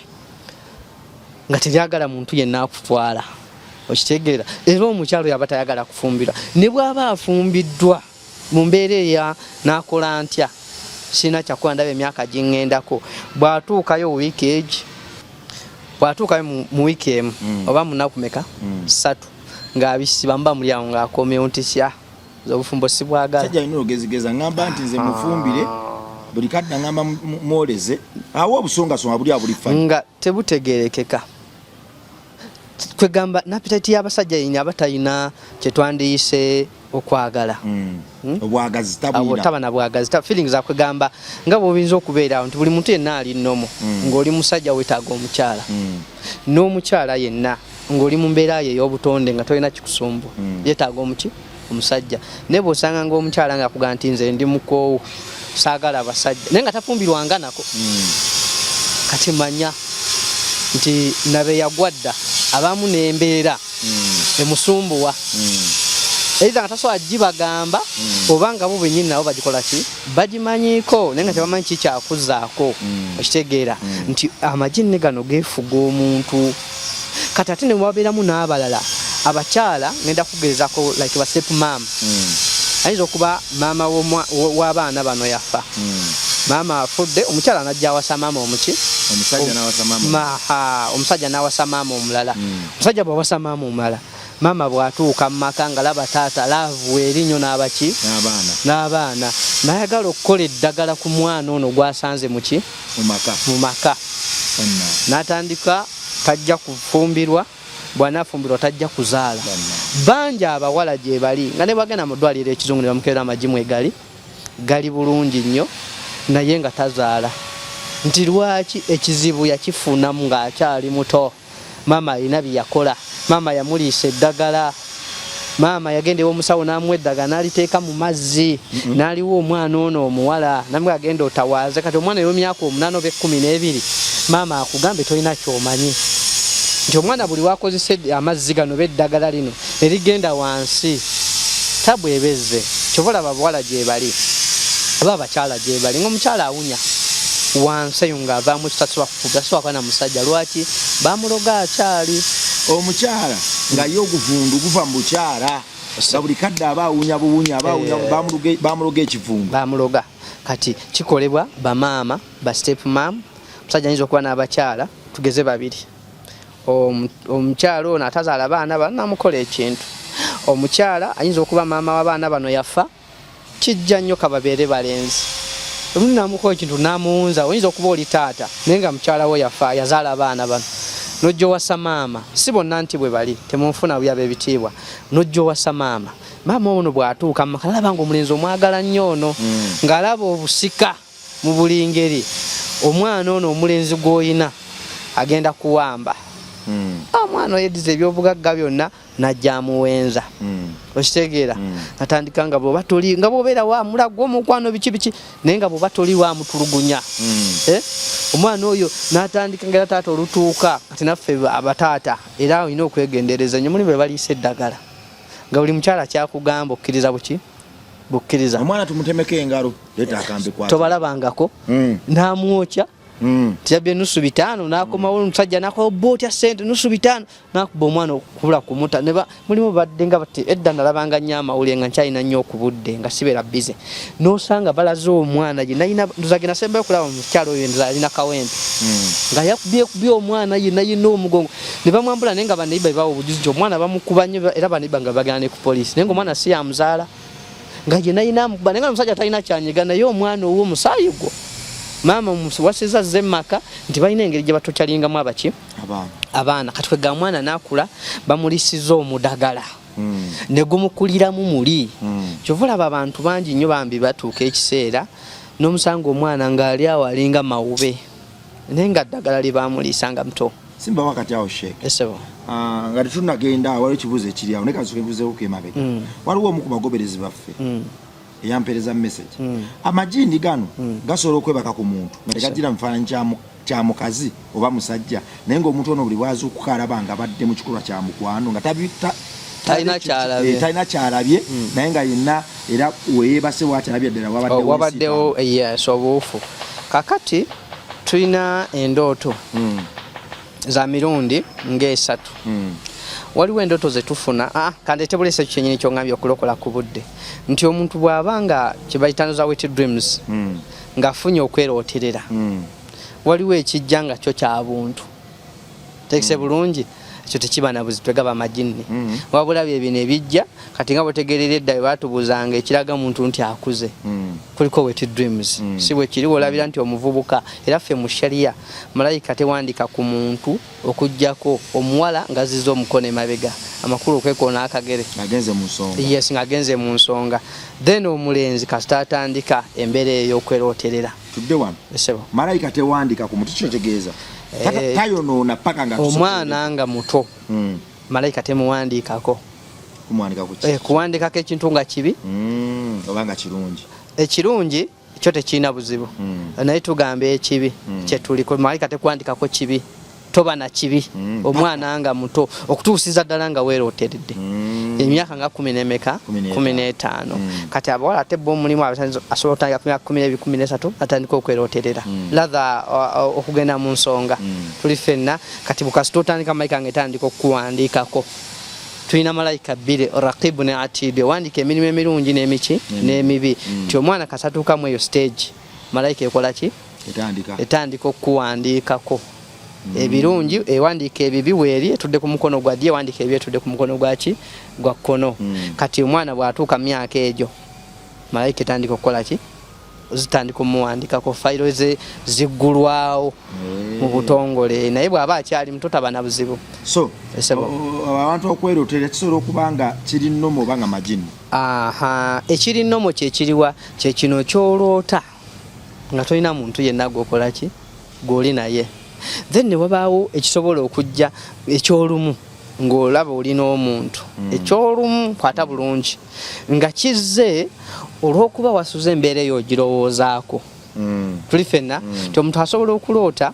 nga teryagala muntu yenna akutwala, okitegeera? Era omukyalo yaba tayagala kufumbirwa, ne bw'aba afumbiddwa mu mbeera eya n'akola ntya, sirina kyakukola, ndaba emyaka giŋŋendako, bw'atuukayo wiiki egi, bw'atuukayo mu wiiki emu oba mu nnaku meka 3 ng'abisiba, muba muli awo ng'akomyewo nti sya obufumbo sibwagala. Sajja alina olugezigeza, ngamba nti nze mufumbire buli kadda, ngamba mwoleze awo obusongasonga buli abuli fani. Nga tebutegerekeka, kwegamba n'appetite y'abasajja yenyini aba talina kyetwandiyise okwagala. Obwagazi Abo tabulina. Taba na bwagazi, feelings akwegamba nga bw'oyinza okubeera awo nti buli muntu yenna ali nnomo, ng'oli musajja weetaaga omukyala, n'omukyala yenna ng'oli mu mbeera ye ey'obutonde nga tolina kikusumbu, yeetaaga omuki, omusajja. Naye bw'osanga ng'omukyala nga akugamba nti nze ndi mukoowu, saagala abasajja, naye nga tafumbirwanga nako, kati manya nti nabe yagwa dda, abamu n'embeera emusumbuwa, either nga tasobola gibagamba oba nga bo bennyini nabo bagikola ki, bagimanyiiko, naye nga tebamanyi kikyakuzaako. Okitegeera nti amajinni gano geefuga omuntu. Kati ate ne wabeeramu n'abalala abakyala, ngenda kugezako like ba step mum, ayinza okuba maama w'abaana bano yafa. Maama afudde, omukyala najja awasa maama omuki, omusajja nawasa maama. Maha, omusajja nawasa maama omulala. Omusajja bwawasa maama omulala, maama bw'atuuka mu maka nga laba taata love erinyo n'abaki n'abaana, n'abaana, nayagala okukola eddagala ku mwana ono gwasanze muki mu maka, mu maka. N'atandika, tajja kufumbirwa, bw'anaafumbirwa tajja kuzaala. Bangi abawala gye bali nga ne bagenda mu ddwaliro ekizungu ne bamukeera amagi mwegali gali bulungi nnyo, naye nga tazaala. Nti lwaki? Ekizibu yakifunamu ng'akyali muto. Maama alina bye yakola, maama yamuliisa eddagala, maama yagenda ew'omusawo n'amuwa eddagala n'aliteeka mu mazzi n'aliwa omwana ono omuwala, namwe agenda otawaaze. Kati omwana ew'emyaka 8 oba 12, maama akugambe tolina ky'omanyi nti omwana buli wakozesa amazzi gano oba eddagala lino ne ligenda wansi, tabu ebezze. Kyova olaba abawala gyebali oba abakyala gyebali ngaomukyala awunya wansi eyo ng'avaamu ekitasobola kufuga kuba na musajja. Lwaki? Bamuloga akyali omukyala, nga ye oguvundu guva mu bukyala, nga buli kadde aba awunya buwunya, aba awunya. Bamuloga ekivundu. Bamuloga. Kati kikolebwa bamaama, ba step mum. Omusajja ayinza okuba n'abakyala tugeze babiri. Omukyala ono atazaala baana bano namukola ekintu. Omukyala ayinza okuba maama w'abaana bano yafa, kijja nnyo kababeere balenzi, omuntu namukola ekintu namuwunza. Oyinza okuba oli taata naye nga mukyala wo yafa yazaala abaana bano, nojja owasa maama. Si bonna nti bwe bali, temunfuna bubi ab'ebitiibwa. Nojja owasa maama, maama ono bw'atuuka mumaka nalaba nga omulenzi omwagala nnyo ono, ng'alaba obusika mu buli ngeri, omwana ono omulenzi gw'olina agenda kuwamba. Omwana oyeddiza ebyobugagga byonna, najja amuwenza. Okitegeera? Natandika nga bwoba toli, nga bwobeera wamulagwa omukwano biki biki, naye nga bwoba toli wamutulugunya. Eh? Omwana oyo natandika nga era taata olutuuka kati naffe abataata era olina okwegendereza nnyo, mulimu be baliisa eddagala nga buli mukyala kyakugamba okkiriza buki bukkiriza. Omwana tumutemeko engalo, leeta akambe kwata. Tobalabangako? Namwokya. Tiyabye nusu 500, nakomawo omusajja nakola otya sente nusu 500, nakuba omwana okubula kumuta. Neba mulimu badde nga bati edda nalabanga nnyo amawulire nga nkyalina nnyo okubudde nga sibeera busy, nosanga balaze omwana yenna yina nduzage nasembayo okulaba omukyalo oyo nze alina kawempe nga yakubyekubye omwana yenna yenna omugongo ne bamwambula, naye nga baneiba bebawa obujuzi nti omwana bamukuba nnyo, era baneiba nga bagenda ne ku poliisi, naye nga omwana si yamuzaala, nga yenna yina amukuba, naye nga omusajja talina kyanyiga, naye omwana owo omusaayi gwo maama wasiza azze maka nti balina engeri gye batokyalingamu abaki abaana. Kati kwega omwana nakula bamulisiza omudagala ne gumukuliramu muli. Kyova olaba abantu bangi nnyo bambi batuuka ekiseera n'omusanga omwana ng'ali awo alinga mawube, naye nga ddagala lye bamuliisa nga muto. Simba wakati awo, Sheikh. Esebo. Ah, nga tetunagenda, waliwo ekibuuzo ekiri awo, naye kasooke mbuzeeko emabega. Waliwo omu ku bagoberezi baffe eyampeereza message. Amajini gano gasobola okwebaka ku muntu nga tegagira mu kifaananyi kya mukazi oba musajja, naye ng'omuntu ono buli bwazuukuka alaba nga badde mu kikolwa kya mukwano nga Talina kyalabye. Talina kyalabye, naye nga yenna era weyeebase bwati alabye ddala wabaddewo. Oh, wabaddewo, yes, obuufu. Kakati tulina endooto za mirundi ng'esatu. Waliwo endooto zetufuna, kandete bulese ekyo kyenyini kyongambye okulokola ku budde, nti omuntu bw'aba nga kyebayita za wet dreams, ng'afunye okwerooterera, waliwo ekijja nga kyo kya buntu tekise bulungi, ekyo tekiba na buzibu, tegaba majinni. Wabula bye bino ebijja kati nga bwetegerera edda bwe batubuuzanga ekiraga muntu nti akuze, kuliko wet dreams. Si bwe kiri? Olabira nti omuvubuka, era ffe mu sharia malayika tewandika ku muntu okugjako omuwala ng'azizza omukono emabega, amakulu okwekoona akagere. Agenze mu nsonga. Yes, ng'agenze mu nsonga. Then omulenzi kasita atandika embeera eyo ey'okwerooterera. Tudde wano. Esebo. Malayika tewandika ku muntu, kitegeeza tayonoona paka nga omwana nga muto, malayika temuwandiikako. Kumuwandika ku ki? Kuwandikako ekintu nga kibi. Oba nga kirungi. Ekirungi kyo tekirina buzibu, naye tugamba ekibi kyetuliko, malayika tekuwandikako kibi, toba na kibi. Omwana nga muto okutuusiza ddala nga weerooteredde emyaka nga kumi nemeka? 15. 15. Kati abawala ate bo omulimu asobola okutandika ku myaka 12, 13, atandika okwerooterera, rather okugenda mu nsonga. Tuli ffenna kati bukasita otandika, malayika nga etandika okukuwandiikako. Tulina malayika bbiri, rakibu ne atidi, owandiika emirimu emirungi n'emiki n'emibi, nti omwana kasatuukamu eyo stage. Malayika ekola ki? Etandika okukuwandiikako ebirungi, ewandiika ebibi weeri etudde ku mukono gwa ddyo, ewandiika ebibi etudde ku mukono gwa ki? Gwa kkono. Kati omwana bw'atuuka mu myaka egyo, malayika etandika okukola ki? Zitandika omuwandikako, fayiro ze ziggulwawo mu butongole. Naye bw'aba akyali muto taba na buzibu. So abantu okwerotera kisobola okuba nga kiri normal oba nga majini? Aha, ekiri normal kyekiriwa? Kyekino kyoloota nga tolina muntu yenna gwokola ki, gwoli naye. Then ne wabaawo ekisobola okujja ekyolumu ng'olaba olina omuntu. Ekyolumu kwata bulungi nga kizze olw'okuba wasuze embeera eyo ogirowoozaako. Tuli ffenna nti omuntu asobola okuloota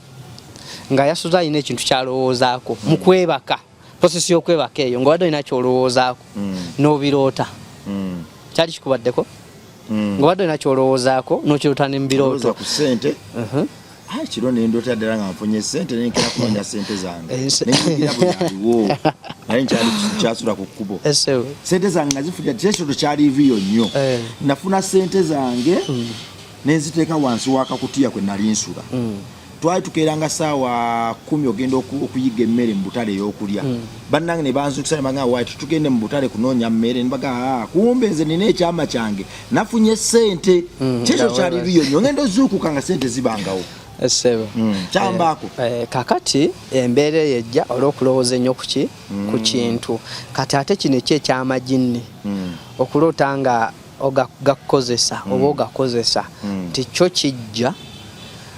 nga yasuze alina ekintu kyalowoozaako mu kwebaka, process y'okwebaka eyo ng'obadde olina kyolowoozaako n'obiroota. Kyali kikubaddeko ng'obadde olina kyolowoozaako n'okiroota ne mu birooto? Ku ssente. Kiro nendoota ddala nga nfunye ssente, nenkera kunoonya ssente zange, nenyigira buli aliwo, naye nkyali kyasula ku kkubo. Ssente zange nga zifunira kyekyoto kyali riyo nnyo. Nafuna ssente zange nenziteeka wansi w'akakutiya kwe nali nsula. Twali tukeeranga saawa 10 ogenda okuyiga emmere mu butale ey'okulya. Bannange ne banzukusa ne bagamba, "Wayi, tugende mu butale kunoonya mmere." Ne bagamba, "Ah, kumbe nze nina ekyama kyange, nafunye ssente." Kyekyo kyali riyo nnyo, ngenda ozuukuka nga ssente zibangawo. Essebo. Kyambaako. Kakati embeera eyo ejja olw'okulowooza ennyo kuki ku kintu. Kati ate kino eki ekyamajinni, okuloota nga gakukozesa oba ogakozesa, nti kyo kijja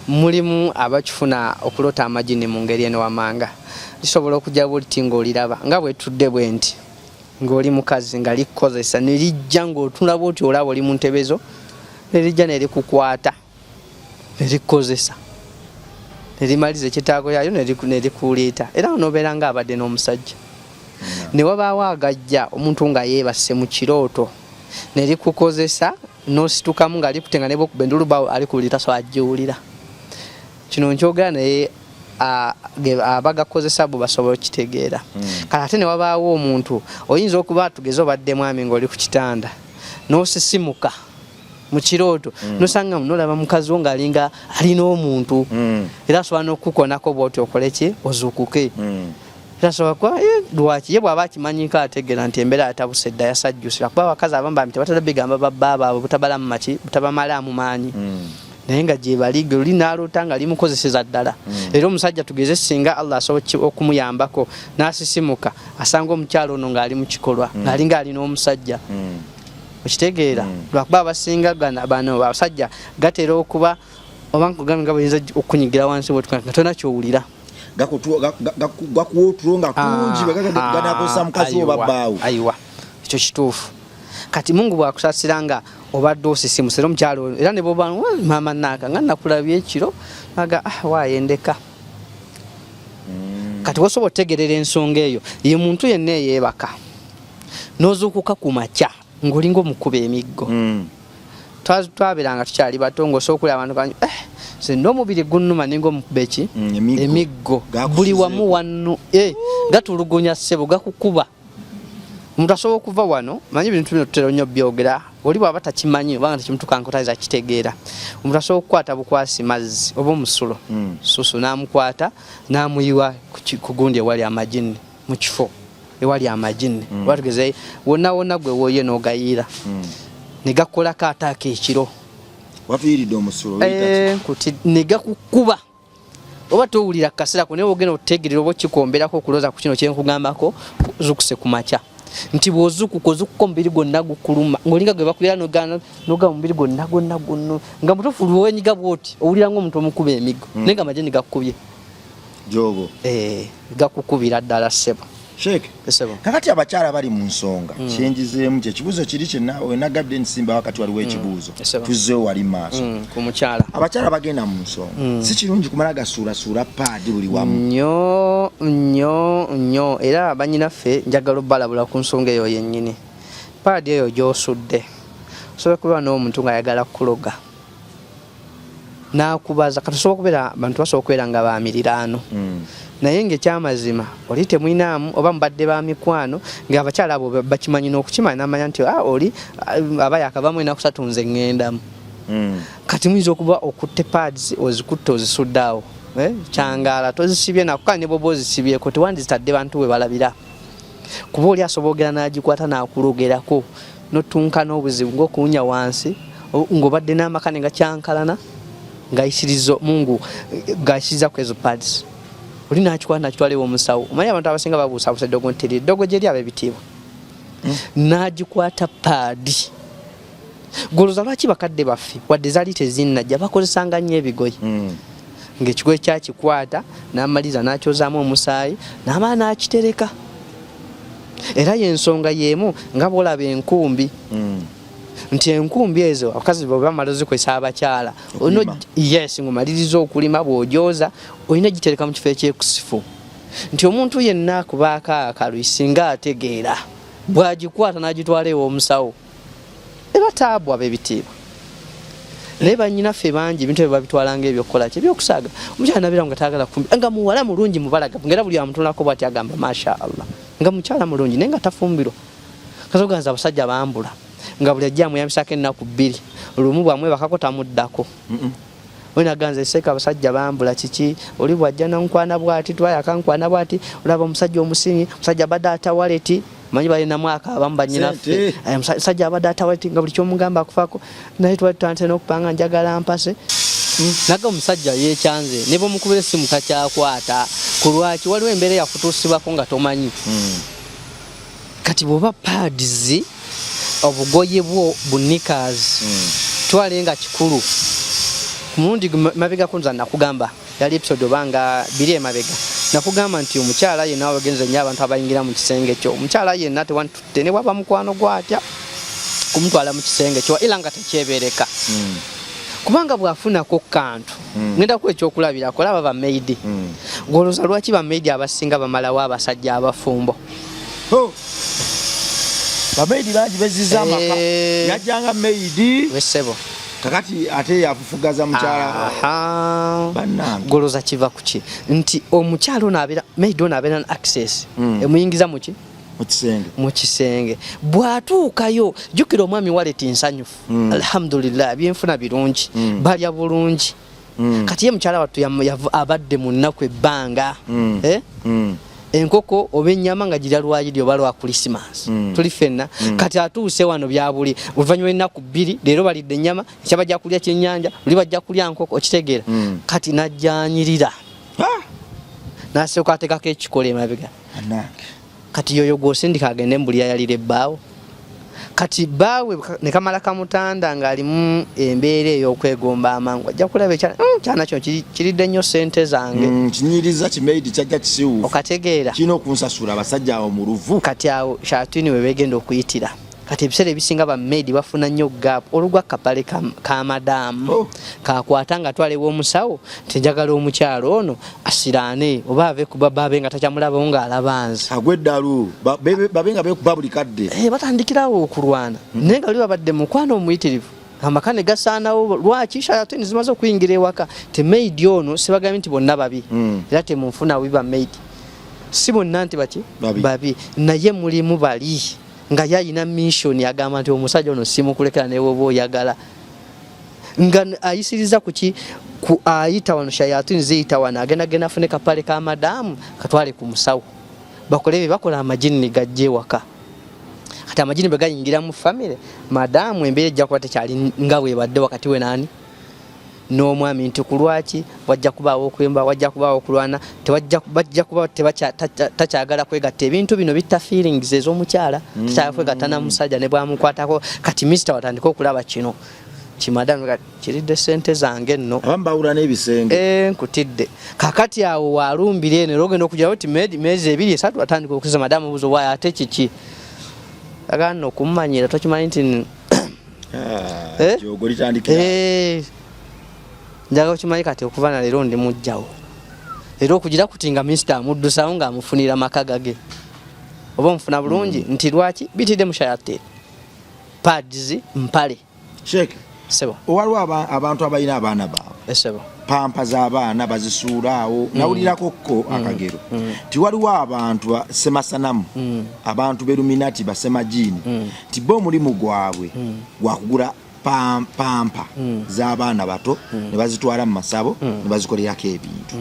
mulimu abakifuna okuloota amajinni mu ngeri eno wamanga. Lisobola okujja bwoliti ng'oliraba nga bwetudde bwe nti, ng'oli mukazi, nga likukozesa ne lijja ng'otunula bwoti, olaba oli mu ntebezo, ne lijja ne likukwata ne likukozesa ne limaliza ekyetaago yayo ne likuleeta, era n'obeera ng'abadde n'omusajja. Ne wabaawo agajja omuntu nga yeebase mu kirooto ne likukozesa n'ositukamu nga likute, nga ne bwokuba endulu bawo alikuwulira, tasobola giwulira. Kino nkyogera naye abagakozesa bo basobola okitegeera. Kale ate ne wabaawo omuntu oyinza okuba, tugeze obadde mwami ng'oli ku kitanda n'osisimuka mu kirooto, nosanga nolaba mukazi wo ng'alinga alina omuntu, era asobola n'okukukonako bw'oti okole ki, ozuukuke. Era asobola kuba lwaki ye bw'aba akimanyiko ategeera nti embeera yatabuse dda, yasajjusira, kuba abakazi abamu bambi tebatera bigamba babba baabwe butabalamu maki, butabamalaamu maanyi. Naye nga gye bali gwe luli n'aloota nga limukozeseza ddala. Era omusajja tugeze singa Allah asobola okumuyambako n'asisimuka, asanga omukyalo ono ng'ali mu kikolwa, ng'alinga alina omusajja. Okitegeera? Lwakuba abasinga bano abasajja gatera okuba oba nkugambye nga buyinza okunyigira wansi bwetuka nga tolina kyowulira. Gakuwa otulo nga kungi ganakozesa mukazi wo babbaawo. Ayiwa, ekyo kituufu. Kati Mungu bwakusasira nga obadde osisimuse, era omukyalo oyo era ne bwoba, "Maama naaka nga nakulabye ekiro," aga, "Ah, waayendeka." Kati wosobola otegerera ensonga eyo, ye muntu yenna eyeebaka n'ozuukuka ku makya ng'olinga omukuba emiggo. Twabeeranga tukyali bato ng'osobola okulaba abantu kanyi, nze n'omubiri gunnuma ninga omukuba eki? Emiggo. Emiggo. Gakusuzeeko. Buli wamu wannu, gatulugunya ssebo, gakukuba. Omuntu asobola okuva wano, manyi ebintu bino tutera nnyo byogera, oli bw'aba takimanyi oba nga tekimutuukanko tayinza kitegeera. Omuntu asobola okukwata bukwasi mazzi oba omusulo, susu, n'amukwata n'amuyiwa ku gundi ewali amajinni, mu kifo ewali amajinni. Oba tugeze wonna wonna gwe wooye n'ogayiira, ne gakolako ataaka ekiro. Watuyiridde omusulo, oyita ki? Nkuti ne gakukuba. Oba towulira kaseera ko, naye ogenda otegerera oba okikomberako okulooza ku kino kyenkugambako, zukuse ku makya nti bw'ozuukuka ozuukuka omubiri gwonna gukuluma ng'olinga gwe bakubira, nogamba omubiri gwonna gwonna gwonna nga mutuufu lwenyiga bw'oti owulira ng'omuntu omukuba emiggo, naye nga amajinni gakukubye. Jogo. Gakukubira ddala ssebo. Sheikh, Ssebo. Kakati abakyala bali mu nsonga, kyenjizeemu kye kibuuzo kiri kyenagabde nsimba wakati waliwo ekibuuzo. Ssebo. Tuzzeewo wali maaso. Ku mukyala. Abakyala bagenda mu nsonga, si kirungi kumala gasuulasuula paadi buli wamu. Nnyo nnyo nnyo, era bannyinaffe njagala obbalabula ku nsonga eyo yennyini. Paadi eyo gy'osudde, osobola kuba n'omuntu ng'ayagala kukuloga n'akubaza. Kati osobola okubeera, abantu basobola okubeera nga ba miriraano, naye ng'ekyamazima oli temwinaamu oba mubadde ba mikwano, ng'abakyala abo bakimanyi n'okukimanya, n'amanya nti oli aba yakavaamu enaku 3 nze ŋŋendamu. Kati muyinza okuba okutte pads ozikutte ozisudde awo, eh? Kyangaala tozisibye nako, kale ne bwoba ozisibyeko tewandizitadde bantu we balabira, kuba oli asobola ogera n'agikwata n'akulogerako notunka n'obuzibu ng'okuwunya wansi ng'obadde n'amaka ne gakyankalana ng'ayisiriza mungu ng'ayisiriza ku ezo pads, oli n'akikwata n'akitwala ew'omusawo. Omanyi abantu abasinga babuusabuusa eddogo nti teri eddogo gye eri ab'ebitiibwa, n'agikwata pad. Goloza lwaki bakadde baffe wadde zaali tezinnajja bakozesanga nnyo ebigoye, ng'ekigoye kyakikwata n'amaliriza n'akyozaamu omusaayi n'amala n'akitereka. Era y'ensonga y'emu nga bw'olaba enkumbi, nti enkumbi ezo abakazi bwe bamala ozikozesa abakyala, Okulima. Yes, ng'omaliriza okulima bw'ogyoza olina gitereka mu kifo ekyekusifu, nti omuntu yenna akubaako akalwi singa ategeera bw'agikwata n'agitwala ew'omusawo eba taabu. Ab'ebitiibwa, naye bannyinaffe bangi ebintu ebyo babitwala nga ebyokukola ki, ebyokusaaga. Omukyala nabeera nga tayagala kufumbi, nga muwala mulungi mubalagavu, nga era buli amutunulako bwati agamba masha Allah, nga mukyala mulungi naye nga tafumbirwa. Kasoganza abasajja bambula, nga buli ajja amuyambisako ennaku 2, lumu bwamwebakako tamuddako. Wenaganza eseka abasajja bambula kiki, oli bwajja nankwana bwati, twayakankwana bwati, olaba omusajja omusinyi, omusajja abadde ata waleti, manyi balinamu abamu banyinaffe. Sente. Omusajja abadde ata waleti nga buli kyomugamba akufaako, naye twali tutandise n'okupanga njagala mpase, naga omusajja yekyanze ne bwomukubira essimu takyakwata. Ku lwaki? Waliwo embeera eyakutuusibwako nga tomanyi. Kati bw'oba pads, obugoye bwo bu knickers, twale nga kikulu. Ku mulundi mabegako nza nakugamba, yali episode oba nga biri emabega, nakugamba nti omukyala yenna wagenze nnyo abantu abayingira mu kisenge kyo, omukyala yenna tewantute ne bwaba mukwano gwatya kumutwala mu kisenge kyo era nga tekyebereka, kubanga bw'afunako kantu. Ngenda kuwa ekyokulabirako, olaba bamaid, gwolowooza lwaki bamaid abasinga bamalawo abasajja abafumbo? Oh. Bamaid bangi beziza amaka. Yajjanga maid, wesebo, kakati ate yafufugaza mukyala. Aha. Bannange. Goloza kiva kuki? Nti omukyala ono abeera maid ono abeera na access emuyingiza muki? Mu kisenge. Mu kisenge. Bw'atuukayo, jjukira omwami waleti nsanyufu, alhamdulillah, ebyenfuna birungi, balya bulungi. Kati ye mukyala wattu abadde mu nnaku ebbanga, eh? Enkoko oba ennyama nga girya lwayidi oba lwa Christmas. Tuli ffenna. Kati atuuse wano byabuli oluvannyuma ennaku 2, leero balidde ennyama, ekya bajja kulya kyennyanja, luli bajja kulya nkoko, okitegeera? Kati najjanyirira, nasooka ateekako ekikolo emabega. Bannange. Kati yoyo gwosindika agende mbuli ayalira ebbaawo. Kati bbaawe ne kamala kamutanda ng'alimu embeera ey'okwegomba amangu, ajja kulaba ekyana, kyana kino kiridde nnyo ssente zange. Kinyiriza kimaid kyajja kisiwuufu. Okategeera? Kirina okunsasula abasajja awo mu luvu. Kati awo shatini we begenda okuyitira. Kati ebiseera ebisinga bamaid bafuna nnyo gap olugwa kapale ka madaamu. Kakwata nga twala ew'omusawo nti njagala omukyalo ono asiraane oba ave ku baba abe nga takyamulabawo ng'alaba nze. Agwe eddalu, babe nga beekuba buli kadde. Batandikirawo okulwana, naye nga luli babadde mukwano omuyitirivu, amaka ne gasaanawo. Lwaki? Shayatini zimaze okuyingira ewaka. Te maid ono sibagambye nti bonna babi, era temunfuna bubi ba maid, si bonna nti baki? Babi. Babi, naye mulimu bali nga yayina mission, agamba nti omusajja ono simukulekera ne bw'oba oyagala, nga ayisiriza kuki ku ayita wano, shayatini ziyita wano, agenda genda afune kapale ka madaamu katwale ku musawo bakole bye bakola, amajini gajje ewaka. Kati amajini bwe gayingira mu famire, madaamu embeera ejja kuba tekyali nga bwebadde wakati we naani n'omwami, nti ku lwaki wajja kubaawo okwemba, wajja kubaawo okulwana, bajja kuba takyagala kwegatta. Ebintu bino bitta feelings ez'omukyala, takyagala kwegatta na musajja ne bwamukwatako. Kati mister watandika okulaba kino kimadamu kiridde sente zange nno. Abamu bawula n'ebisenge. Nkutidde. Kakati awo walumbira eno era ogenda okugira oti myezi 2 3 atandika okusiza madamu buzo waayo ate kiki agana nno okumumanyira, tokimanyi nti Jogo litandikira. Njagala okimanyi kati okuva na leero ndi mujjawo, era okugira kuti nga minisita amuddusawo ng'amufunira maka gage, oba omufuna bulungi, nti lwaki bitidde mushayate pads mpale. Sheikh, Sebo. Waliwo abantu abalina abaana baabwe. Sebo. Pampa z'abaana bazisuula awo. Nawulirako ko akagero nti waliwo abantu ba semasanamu, abantu beluminati, basemajiini, nti bo omulimu gwabwe gwakugula. Pamper z'abaana bato ne bazitwala mu masabo ne bazikolerako ebintu.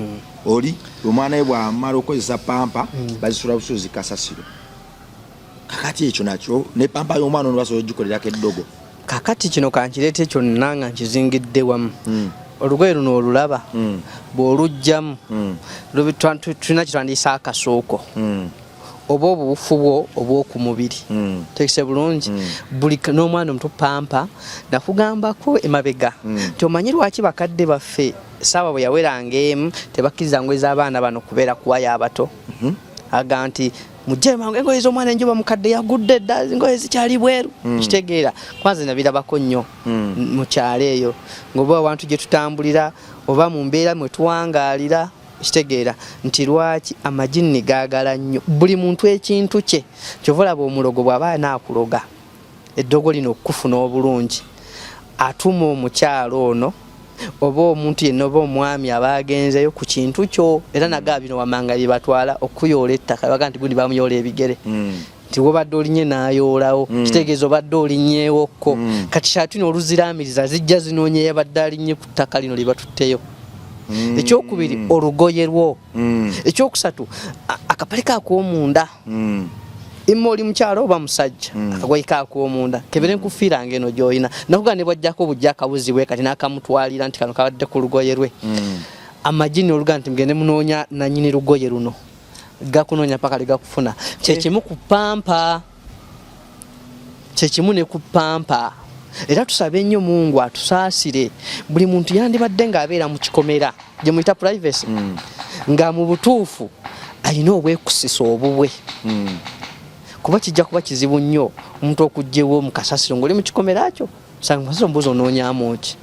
Oli omwana we bwamala okukozesa pamper, bazisula busuzi kasasiro. Kakati ekyo nakyo ne pamper y'omwana ono basobola ogikolerako eddogo. Kakati kino kankireete kyonna nga nkizingidde wamu. Olugoye luno olulaba, bw'oluggyamu, tulina kyetwandiisa akasuuko oba obuwufu bwo obw'oku mubiri. Tekise bulungi. Buli n'omwana omuto pamper, nakugambako emabega nti omanyi lwaki bakadde baffe saawa bwe yaweranga emu tebakkiriza ngoye z'abaana bano kubeera kuwaya abato? Aga nti mujje mangu, engoye z'omwana enjoba mukadde yagudde dda, engoye zikyali bweru. Kitegeera, kwanze nabirabako nnyo mu kyalo eyo, ng'oba awantu gye tutambulira oba mu mbeera mwe tuwangaalira. Kitegeera nti lwaki amajinni gaagala nnyo buli muntu ekintu kye. Kyova olaba omulogo bw'aba anaakuloga eddogo lino okukufuna obulungi, atuma omukyalo ono oba omuntu yenna oba omwami aba agenzeyo ku kintu kyo, era nagaa bino wamanga bye batwala okuyoola ettaka. Baga nti gundi bamuyoola ebigere, nti wobadde olinye n'ayoolawo, kitegeeza obadde olinyewokko. Kati kyatino oluziraamiriza zijja zinoonya eyabadde alinnye ku ttaka lino lye batutteyo. Ekyokubiri, olugoye lwo. Ekyokusatu, akapale kaak'omunda. Imma oli mukyalo oba musajja, akagoye kaak'omunda kebere nkufiiranga eno gy'olina. Nakugaa ne bwajjako bujja akabuzi bwe kati n'akamutwalira nti kano kabadde ku lugoye lwe. Amajini oluga nti mugende munoonya nanyini lugoye luno, gakunoonya paka ligakufuna. Kyekimu ku pamper, kyekimu ne ku pamper. Era tusabe nnyo Mungu atusaasire. Buli muntu yandibadde ng'abeera mu kikomera gye muyita privacy, nga mu butuufu alina obwekusisa obubwe, kuba kijja kuba kizibu nnyo omuntu okugyewo mu kasasiro ng'oli mu kikomera kyo. Sanga kasasiro mbuuza onoonyamu ki?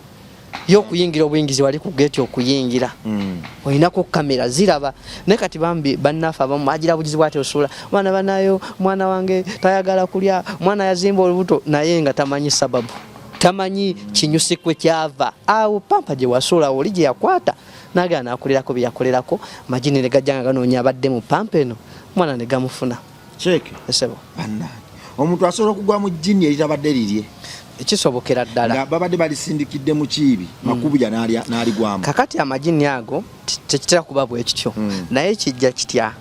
Ye okuyingira obuyingizi wali ku geeti okuyingira, olinako kamera ziraba. Naye kati bambi bannaffe abamu agira bugizi bwati, osuula omwana banayo, omwana wange tayagala kulya, omwana yazimba olubuto, naye nga tamanyi sababu, tamanyi kinyusi kwe kyava. Awo pamper gye wasuula oli gye yakwata nagala nakolerako bye yakolerako, majini ne gajja nga ganoonya abadde mu pamper eno, omwana ne gamufuna. Kyeke. Esebo. Bannange, omuntu asobola okugwa mu jjini eritabadde lirye? Kisobokera ddala. Nga babadde balisindikidde mu kiibi makubuya n'aligwamu. Kakati amajini ago tekitera kuba bwe kityo. Naye kijja kitya?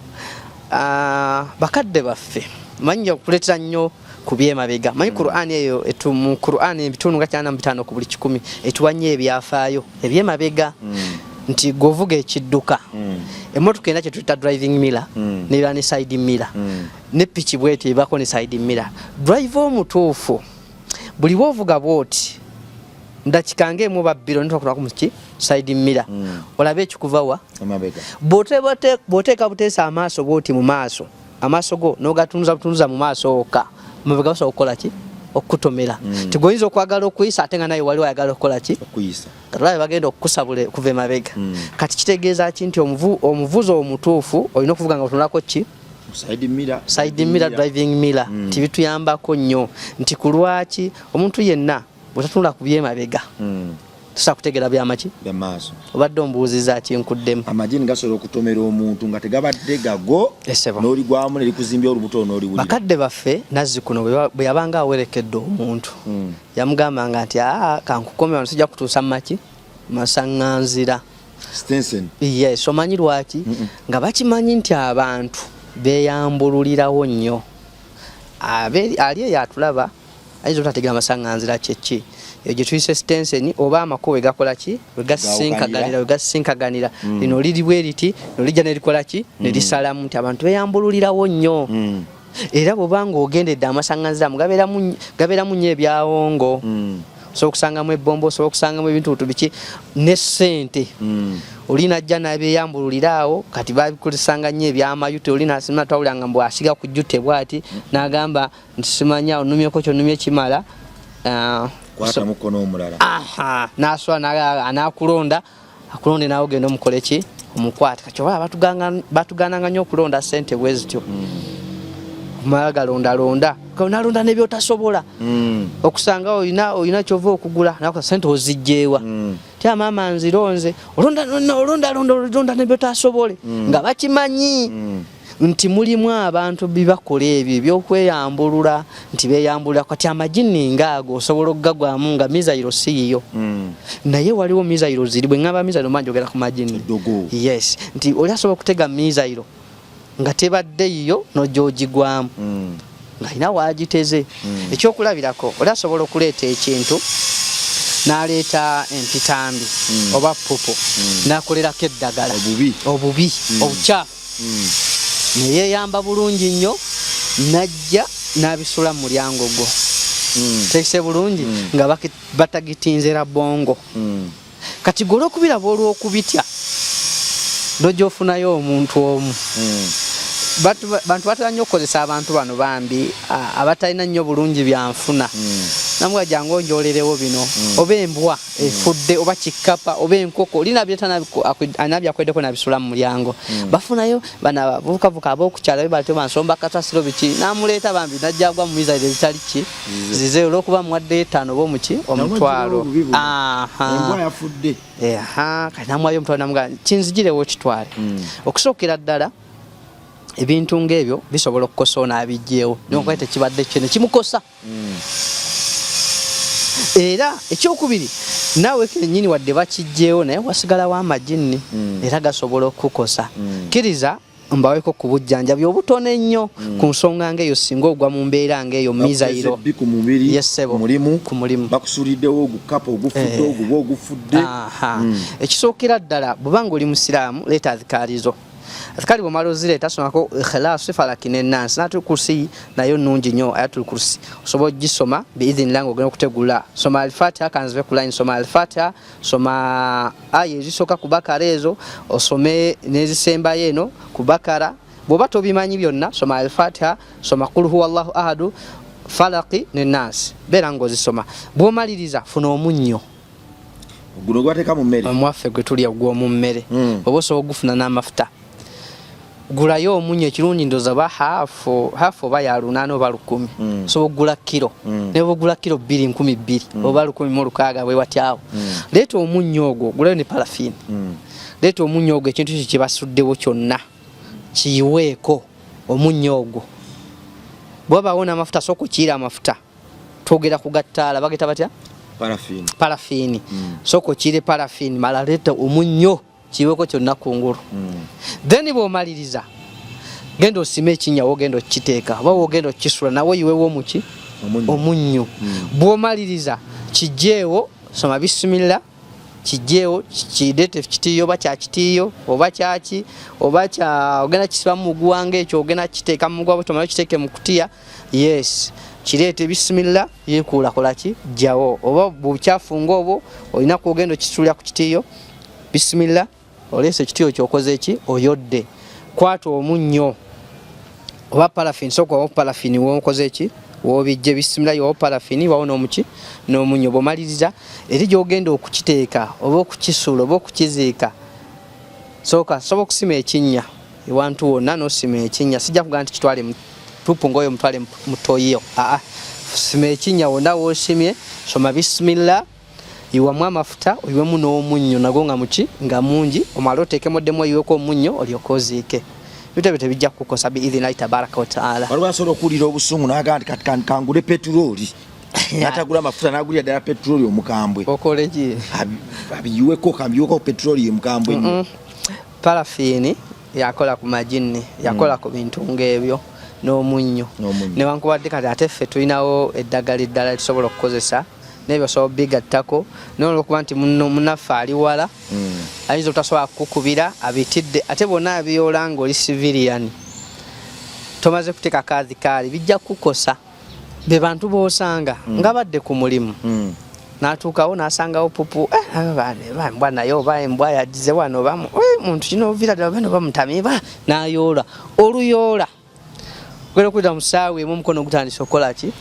Ah, bakadde baffe manyi okuleetera nnyo ku byemabega. Manyi Qur'ani eyo mu Qur'ani ebitundu nga 95 ku buli 100 etuwa nnyo ebyafaayo ebyemabega, nti gwovuga ekidduka, emmotoka erina kye tuyita driving mirror, neera ne side mirror, ne piki bweti ebako ne side mirror. Driver omutuufu buli bwovuga bwoti ndakika ngaemu oba bbiri onetwakulako muki side mirror, olabe ekikuva wa. Emabega. Bw'oteeka buteesa amaaso bwoti mu maaso, amaaso go n'ogatunza butunza mu maaso wokka, mabega basobola okukola ki? Okukutomera. Tigwoyinza okwagala okuyisa ate nga naye waliwo ayagala okukola ki? Okuyisa. Katulabe bagenda okukusabula kuva emabega. Kati kitegeeza ki? Nti omuvuzi omutuufu olina okuvuga nga otunulako ki? Side mirror. Side mirror, driving mirror. Tibituyambako nnyo nti ku lwaki omuntu yenna bwetatunula ku byemabega, tusobola kutegeera byamaki? Byamaaso. Obadde ombuuziza ki? Nkuddemu. Amajini gasobola okutomera omuntu nga tegabadde gago, Esebo. n'oligwamu ne likuzimbya olubuto n'oliwulira. Bakadde baffe nazzi kuno bwe yabanga awerekedde omuntu, yamugambanga nti aa, kankukome wano, sijja kutuusa mumaki masaŋŋanzira. Stenson. Yes, omanyi lwaki? Nga bakimanyi nti abantu beeyambululirawo nnyo. Ali eyo atulaba ayinza obutategeera masaŋŋanzira kyeki, eyo gye tuyise stensen, oba amakubo we gakola ki? We gasinkaganira, we gasinkaganira. Lino liri bwe riti, lino lijja ne likola ki? Ne lisalamu. Nti abantu beeyambululirawo nnyo. Era bw'oba ng'ogendedde amasaŋŋanzira mu gabeeramu nnyo ebyawongo. Osobola okusangamu ebbombo, osobola okusangamu ebintu butu biki ne ssente. Oli najja n'abyeyambululira awo. Kati babikozesanga nnyo ebyamayute. Oli nasima twawuliranga mbu asiga ku jute bw'ati, n'agamba nti simanya onumyeko kyonumye kimala. Ah, kwata mukono omulala. Aha, n'asula anaakulonda akulonde nawe ogenda omukole ki? Omukwate. Kati oba batugananga nnyo okulonda ssente bwe zityo, omala galondalonda, nalonda nebyotasobola. Okusanga olina kyova okugula nakusa sente ozijjeewa? Tya maama nzironze. Olonda olonda olonda olonda nebyotasobole, nga bakimanyi. Nti mulimu abantu bibakola ebyo ebyokweyambulula nti beyambulula. Kati amajini ngaago osobola okugagwamu nga mizayiro si yiyo. Naye waliwo mizayiro ziri, bwe ŋŋamba mizayiro mba njogera ku majini. Yes, nti oli asobola okutega mizayiro nga tebadde yiyo n'ogyogigwamu ng'alina waagiteze. Ekyokulabirako, oli asobola okuleeta ekintu n'aleeta empitambi oba pupu n'akolerako eddagala obubi obukyafu neyeyamba bulungi nnyo najja n'abisula mu mulyango gwo. Tekise bulungi nga batagitinzera bongo. Kati gwe olwokubiraba olwokubitya nojja ofunayo omuntu omu. Bantu batera nnyo okukozesa abantu bano bambi abatalina nnyo bulungi byanfuna. Namugamba jangu onjolerewo bino, oba embwa efudde oba kikapa oba enkoko oli nabireeta anabyakwedeko nabisula mu mulyango. Bafunayo bano abavubukavuka ab'okukyalo be batyo bansomba kasasiro biki, namuleeta bambi najja agwa mu mizayiro ezitali ki zize olw'okuba muwadde etaano oba omuki omutwalo. Embwa yafudde. Kati namuwayo omutwalo namugamba kinzigirewo kitwale. Okusookera ddala ebintu ng'ebyo bisobola okukosa ono abijjeewo newankubadde tekibadde kyo ne kimukosa. Era ekyokubiri naawe kennyini wadde bakijjeewo naye wasigalawo amajinni era gasobola okukukosa. Kkiriza mbaweko ku bujjanjabi obutono ennyo ku nsonga ng'eyo singa ogwa mu mbeera ng'eyo mizayiro. Ku mubiri, Yes, ssebo. ku mulimu, Ku mulimu. Bakusuuliddewo ogukapa ogufudde, oguba ogufudde. Ekisookera ddala bw'oba ng'oli musiraamu leeta azikaalizo. Azikaali bw'omala ozireeta somako Ikhlasi, Falaki ne Nansi. Ayatul Kursi nayo nnungi nnyo. Ayatul Kursi osobola ogisoma biidhinillah ng'ogenda okutegula. Soma Al-Fatiha, kanzive ku line, soma Al-Fatiha, soma aya ezisooka ku Bakara ezo, osome n'ezisembayo eno ku Bakara. Bw'oba tobimanyi byonna soma Al-Fatiha, soma Qul huwa Allahu ahadu, Falaki ne Nansi. Beera ng'ozisoma. Bw'omaliriza funa omunnyo. Guno gwateeka mu mmere. Omwaffe gwe tulya gw'omu mmere. Oba osobola okugufuna n'amafuta. Gulayo omunnyo ekirungi ndowooza oba haafu, haafu oba ya 800 oba 1000. Osobola okugula kiro. Ne bw'oba ogula kiro bbiri 2000 oba 1600 bwe watyo awo. Leeta omunnyo ogwo, gulayo ne paraffin. Leeta omunnyo ogwo ekintu ekyo kye basuddewo kyonna kiyiweeko omunnyo ogwo. Bw'obaawo n'amafuta sooka okiire amafuta. Twogera ku gattaala bageta batya? Paraffin. Paraffin. Sooka okiire paraffin, mala leeta omunnyo kiyiweko kyonna kungulu. Then bw'omaliriza genda osime ekinnya w'ogenda okukiteeka oba w'ogenda okukisula nawe oyiwewo omuki? Omunnyo. Omunnyo. Bw'omaliriza kiggyeewo, soma bisimillah, kiggyeewo, kireete kitiiyo oba kya kitiiyo oba kyaki oba kya ogenda kisiba mu muguwa ng'ekyo ogenda kukiteeka mu muguwa bw'otomala okiteeke mu kutiya. Yes, kireete bisimillah, yeekuula kola ki? Ggyawo oba bukyafu ng'obwo olina kw'ogenda okisuulira ku kitiiyo. Bisimillah, oleese ekitiiyo ky'okoze ki? Oyodde. Kwata omunnyo oba paraffin, sooka owa paraffin w'okoze ki? W'obijje. Bisimillah, yiwawo paraffin, yiwawo n'omuki? N'omunnyo. Bw'omaliriza eri gy'ogenda okukiteeka oba okukisuula oba okukiziika, sooka sobola okusima ekinnya ewantu wonna n'osima ekinnya. Sijja kugamba nti kitwale tupu ng'oyo mutwale mu toyiyo. Aa, sima ekinnya wonna w'osimye, soma bisimillah, yiwamu amafuta oyiwemu n'omunnyo nagwo nga muki nga mungi, omale oteekemu oddemu oyiweko omunnyo olyoke oziike. Ebintu ebyo tebijja kukukosa biidhinillahi tabaraka wa taala. Waliwo asobola okuwulira obusungu n'agamba nti kati kangule petulooli. N'atagula amafuta n'agulira ddala petulooli omukambwe. Okole ki? Abiyiweko, kambiyiweko petulooli omukambwe ennyo. Paraffin yakola ku majinni, yakola ku bintu ng'ebyo n'omunnyo. Newankubadde kati ate ffe tulinawo eddagala eddala litusobola okukozesa n'ebyo osobola obigattako, naye olw'okuba nti munnaffe ali wala, ayinza obutasobola kukukubira abitidde, ate bwonna abiyoola ng'oli civilian tomaze kuteekako adhikaari bijja kukukosa. Be bantu b'osanga nga badde ku mulimu n'atuukawo n'asangawo pupu, embwa naye oba embwa yagize wano oba muntu kino oviira ddala oba oba mutamiiba n'ayoola oluyoola ogenda okuyita mu ssaawa emu omukono gutandise okukola ki?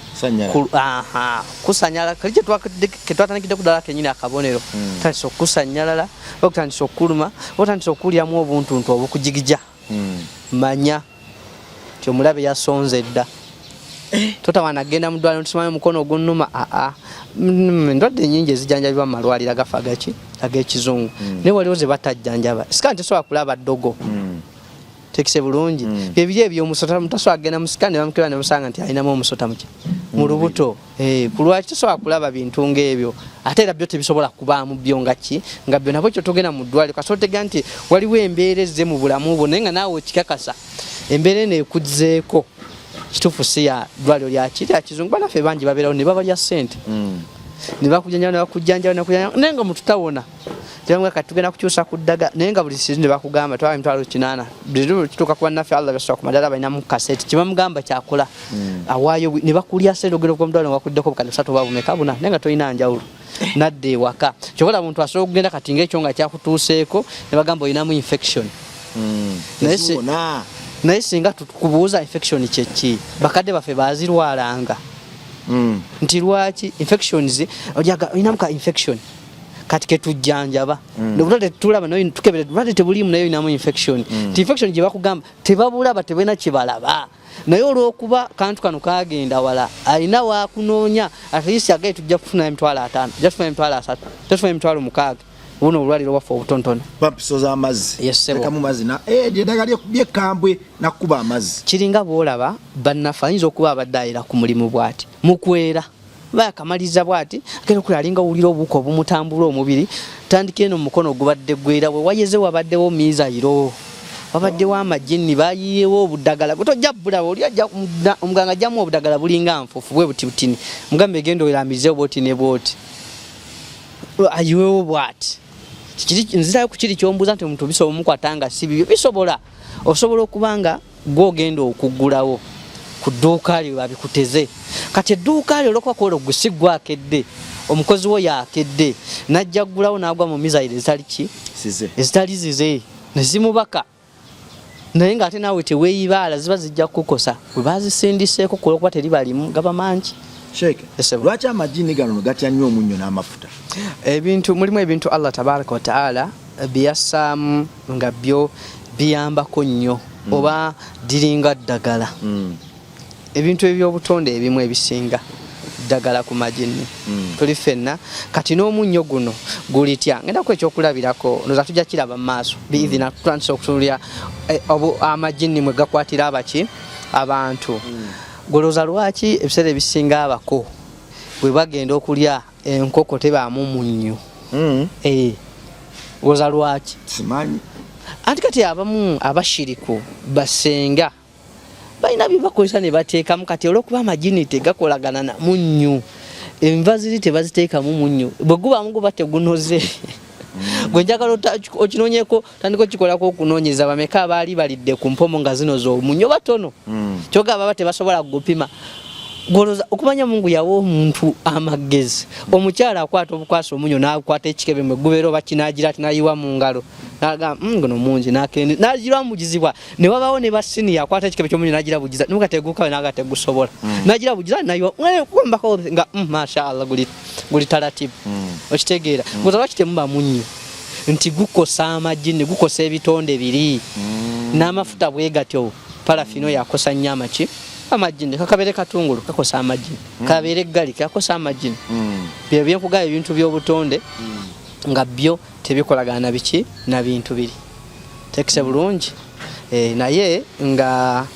Kusanyalala. Kali kye twatandikidde ku ddala kennyini akabonero. Otandise okukusanyalala, oba gutandise okukuluma, oba otandise okuwuliramu obuntuntu obukujigija. Manya nti omulabe yasonze dda. Totawaana kugenda mu ddwaliro nti simanyi omukono ogunnuma. Aa, endwadde nnyingi ezijjanjabibwa mu malwaliro agafa agaki ag'ekizungu, naye waliwo ze batajjanjaba. Sika nti tosobola kulaba ddogo. Tekise bulungi. Ebiri ebyomusota mutasobola kugenda mu scan ne bamukebera ne basanga nti alinamu omusota muki mu lubuto. Ku lwaki tosobola kulaba bintu ng'ebyo? Ate era byo tebisobola kubaamu byo nga ki nga byo nabwe kyo togenda mu ddwaliro kasita otegeera nti waliwo embeera ezze mu bulamu bwo naye nga naawe okikakasa embeera eno ekuzzeeko kituufu si ya ddwaliro lya ki lya kizungu. Banaffe bangi babeerawo ne babalya ssente ne bakujjanjaba ne bakujjanjaba ne bakujjanjaba naye nga omuntu tawona. Tebamugamba kati tugenda kukyusa ku ddaga naye nga buli sizoni bakugamba twala 800,000. Buli kituuka ku bannaffe Allah byasula ku madala balinamu kaseti kye bamugamba kyakola. Awaayo ne bakulya ssente ogenda okuva mu ddwaliro nga bakuddeko obukadde 3 oba bumeka 4 naye nga tolina njawulo. Nadda ewaka. Ky'oba olaba omuntu asobola okugenda kati ng'ekyo nga kyakutuuseeko ne bagamba olinamu infection. Naye singa tukubuuza infection kye ki? Bakadde baffe baazirwalanga. Nti lwaki infections ojaga olinamu ka infection. Kati ketujjanjaba. Obulwadde tulaba naye tukebera obulwadde tebuliimu naye olinamu infection. Nti infection gye bakugamba tebabulaba tebalina kye balaba. Naye olw'okuba kantu kano kagenda wala alina waakunoonya at least agaye tujja kufuna 50,000, tujja kufuna 30,000, tujja kufuna 60,000. Buno obulwaliro bwaffe obutonotono. Pampiso z'amazzi. Yes, ssebo. Teekamu mazzi na, eddagala ly'ekkambwe nakuba amazzi. Kiringa bw'olaba bannaffe ayinza okuba abadde ayera ku mulimu bw'ati mukwera. Bakamaliza bw'ati agenda okulaba alinga owulira obuwuka obumutambula omubiri tandika eno omukono ogubadde gwera bwe wayeze wabaddewo miizayiro wabaddewo amajinni bayiyewo obuddagala gwe tojja bulaba oli ajja omuganga ajjamu obuddagala bulinga nfuufu bwe buti butini mugambe genda oyamize bw'oti ne bw'oti ayiwewo bw'ati. Kiri nzirayo ku kiri ky'ombuuza nti omuntu bisobola omukwata nga si bibyo bisobola osobola okuba nga gw'ogenda okuggulawo ku dduuka lyo babikuteze kati edduuka lyo olwokuba kwolwo gwe si gwe akedde omukozi wo yakedde n'ajja ggulawo n'agwa mu mizayiro ezitali ki ezitali zize ne zimubaka naye ng'ate naawe teweeyibaala ziba zijja kukukosa bwe bazisindiseeko ku olwokuba teri balimu gaba mangi. Sheikh, lwaki amajini gano gatya nnyo omunnyo n'amafuta? Ebintu mulimu ebintu Allah tabaraka wa taala bye yassaamu nga byo biyambako nnyo oba diringa ddagala. Ebintu eby'obutonde ebimu ebisinga ddagala ku majinni. Tuli ffenna kati n'omunnyo guno gulitya ngenda ku ekyokulabirako ndowooza tujja kiraba mu maaso biidhina tutandise okutunuulira amajinni mwe gakwatira abaki abantu. Golowooza lwaki ebiseera ebisinga abako bwe bagenda okulya enkoko tebaamu munnyo? Olowooza lwaki? Simanyi. Anti kati abamu abashiriku basenga balina bye bakozesa ne bateekamu kati olw'okuba amajini tegakolagana na munnyo enva ziri tebaziteekamu munnyo bwe gubaamu guba tegunoze. Gwe njagala okinoonyeeko tandika okikolako okunoonyereza bameka abaali balidde ku mpomo nga zino z'omunnyo batono. Kyokka baba tebasobola kugupima. Gw'olowooza okumanya Mungu yawa omuntu amagezi. Omukyala akwata obukwasi omunnyo n'akwata ekikebe mwe gubeera oba kinaagira ati n'ayiwa mu ngalo. N'agamba, guno mungi n'akende n'agira mugizibwa. Ne wabaawo ne basiniya akwata ekikebe ky'omunnyo n'agira bugiza nuka tegukawe n'aga tegusobola. N'agira bugiza n'ayiwa, kumbako nga, masha Allah guli taratibu. Okitegeera. Gw'olowooza lwaki temuba munnyo? Nti gukosa amajinni, gukosa ebitonde biri. N'amafuta bwe gatyo parafino yakosa nnyo amaki amajinni kakabeere katungulu kakosa amajinni kabeere garlic kakosa amajinni. Bye byenkugaba ebintu by'obutonde nga byo tebikolagana na biki na bintu biri. Tekise bulungi. Naye nga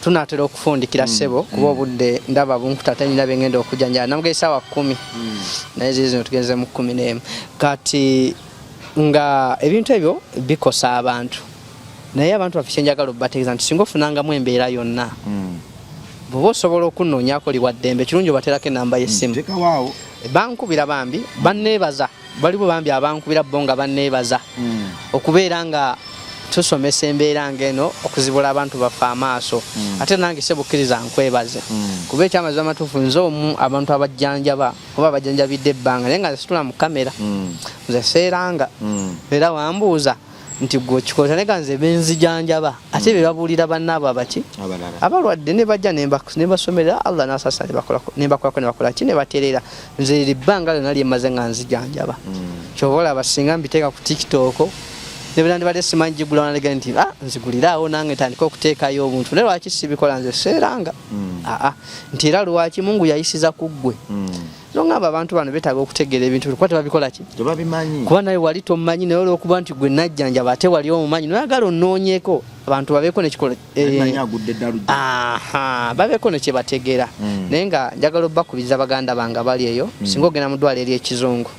tunaatera okufundikira ssebo kuba obudde ndaba bunkuta ate nina bye ngenda okujjanjaba. Namugamba essaawa 10. Naye ziri zino tugenze mu 11. Kati nga ebintu ebyo bikosa abantu. Naye abantu baffe kye njagala obbategeeza nti singa ofunangamu embeera yonna bw'oba osobola okunnoonyaako oli wa ddembe kirungi obateerako ennamba y'essimu. Teekawaawo. Bankubira bambi banneebaza waliwo bambi abankubira bo nga banneebaza okubeera nga tusomesa embeera ng'eno okuzibula abantu baffe amaaso. Ate nange ssebukkiriza nkwebaze. Kuba ekyamazima amatuufu nze omu abantu abajjanjaba oba abajjanjabidde ebbanga naye nga nze situla mu kamera. Nze seeranga. Era wambuuza nti gwe okikola naye nga nze benzijanjaba ate be babuulira bannaabwe abaki abalwadde ne bajja ne basomerera Allah n'asasa ne bakolako ne bakola ki ne baterera. Nze eri bbanga lyonna lye mmaze nga nzijanjaba. Ky'ova olaba singa mbiteeka ku TikTok ne bwe nandibadde simanyi gigula nandega nti, nziguliraawo nange ntandike okuteekayo obuntu. Naye lwaki sibikola nze seeranga? Nti era lwaki Mungu yayisiza ku ggwe. Nongamba abantu bano beetaaga okutegeera ebintu kuba tebabikola ki? Tebabimanyi. Kuba nawe wali tomumanyi naye olw'okuba nti gwe najjanjaba ate wali omumanyi n'oyagala onnoonyeeko. Abantu babeeko nekikola babeeko nekyebategeera. Naye nga njagala obbakubiriza baganda bange abali eyo, singa ogenda mu ddwaliro ery'ekizungu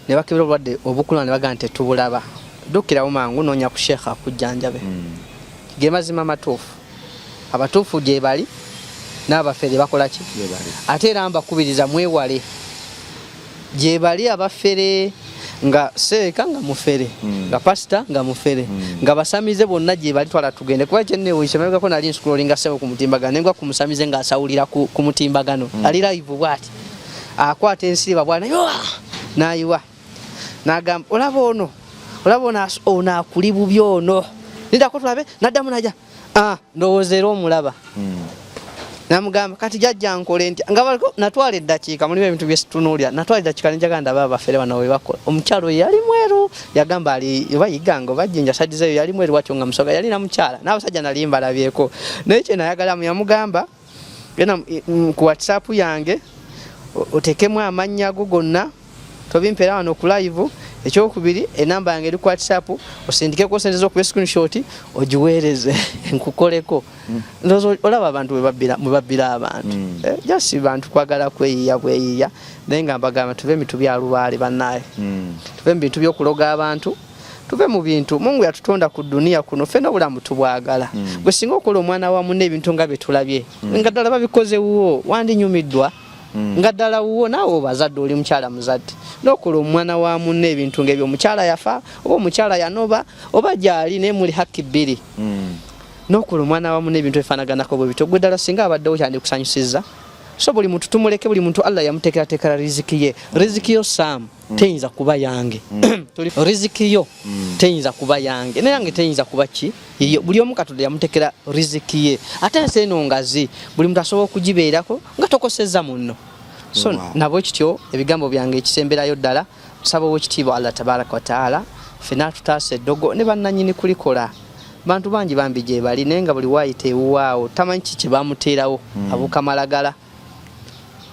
ne bakebera obulwadde obukuluma ne bagamba nti tetubulaba, ddukirawo mangu noonya ku sheekha akujjanjabe. Ge mazima amatuufu, abatuufu gye bali n'abafere bakola ki? Ate era mbakubiriza mwewale gye bali abafere, nga seeka nga mufere, nga pasita nga mufere, nga basamize bonna gye bali. Twala tugende, kuba kyenneewunyisa, mabegako nali nscrollinga, ssebo, ku mutimbagano, nengwa ku musamize ng'asawulira ku mutimbagano. Ali live bw'ati akwata ensiriba bwana n'ayiwa n'agamba, "Olaba ono, olaba ono, ono akuli bubi ono, lindako tulabe." Naddamu naja, "Ah, ndowooza era omulaba." Namugamba, "Kati jajja nkole ntya?" Nga baliko natwala eddakiika, mulimu ebintu byesitunuulira, natwala eddakiika nenjaga ndaba abafere bano bwe bakola. Omukyalo oyo yali mweru, yagamba ali oba Yiganga oba Jjinja sadizeyo, yali mweru watyo nga musoga, yalina mukyala n'abasajja nali mbalabyeko. Naye kyenayagalamu, yamugamba, "Genda ku WhatsApp yange otekemu amannya go gonna, tobimpeera wano ku live. Ekyokubiri, enamba yange eri ku WhatsApp, osindikeko sente z'okuba screenshot ogiweereze nkukoleko." Ndowooza olaba abantu bwe babbira abantu. Just bantu kwagala kweyiya bweyiya. Naye nga mbagamba tuve mu bintu bya lubaale bannaaye, tuve mu bintu by'okuloga abantu, tuve mu bintu. Mungu yatutonda ku duniya kuno, ffenna obulamu tubwagala. Gwe singa okola omwana wa munne ebintu nga bye tulabye, nga ddala babikoze wuwo, wandinyumiddwa? Nga ddala wuwo naawe obazadde, oli mukyala muzadde, nokola omwana wa munne ebintu ngaebyo, omukyala yafa oba omukyala yanoba oba gyali naye muli haki bbiri, nokola omwana wa munne ebintu ebifaanaganako bwe bityo, gwe ddala singa abaddewo kyandikusanyusizza? So buli muntu tumuleke, buli muntu Allah yamuteekerateekera riziki ye. Riziki yo saamu teyinza kuba yange. Riziki yo teyinza kuba yange, nayange teyinza kuba ki yiyo. Buli omu Katonda yamutekera riziki ye, ate ensi eno ngazi, buli muntu asobola okugibeerako nga tokosezza munno. So nabwe kityo ebigambo byange ekisemberayo ddala, nsaba owekitiibwa Allah tabaraka wataala ffena tutaasa eddogo ne bannanyini kulikola. Bantu bangi bambi gye bali, naye nga buli waayita ewuwaawo tamanyi ki kye bamuteerawo, abuuka malagala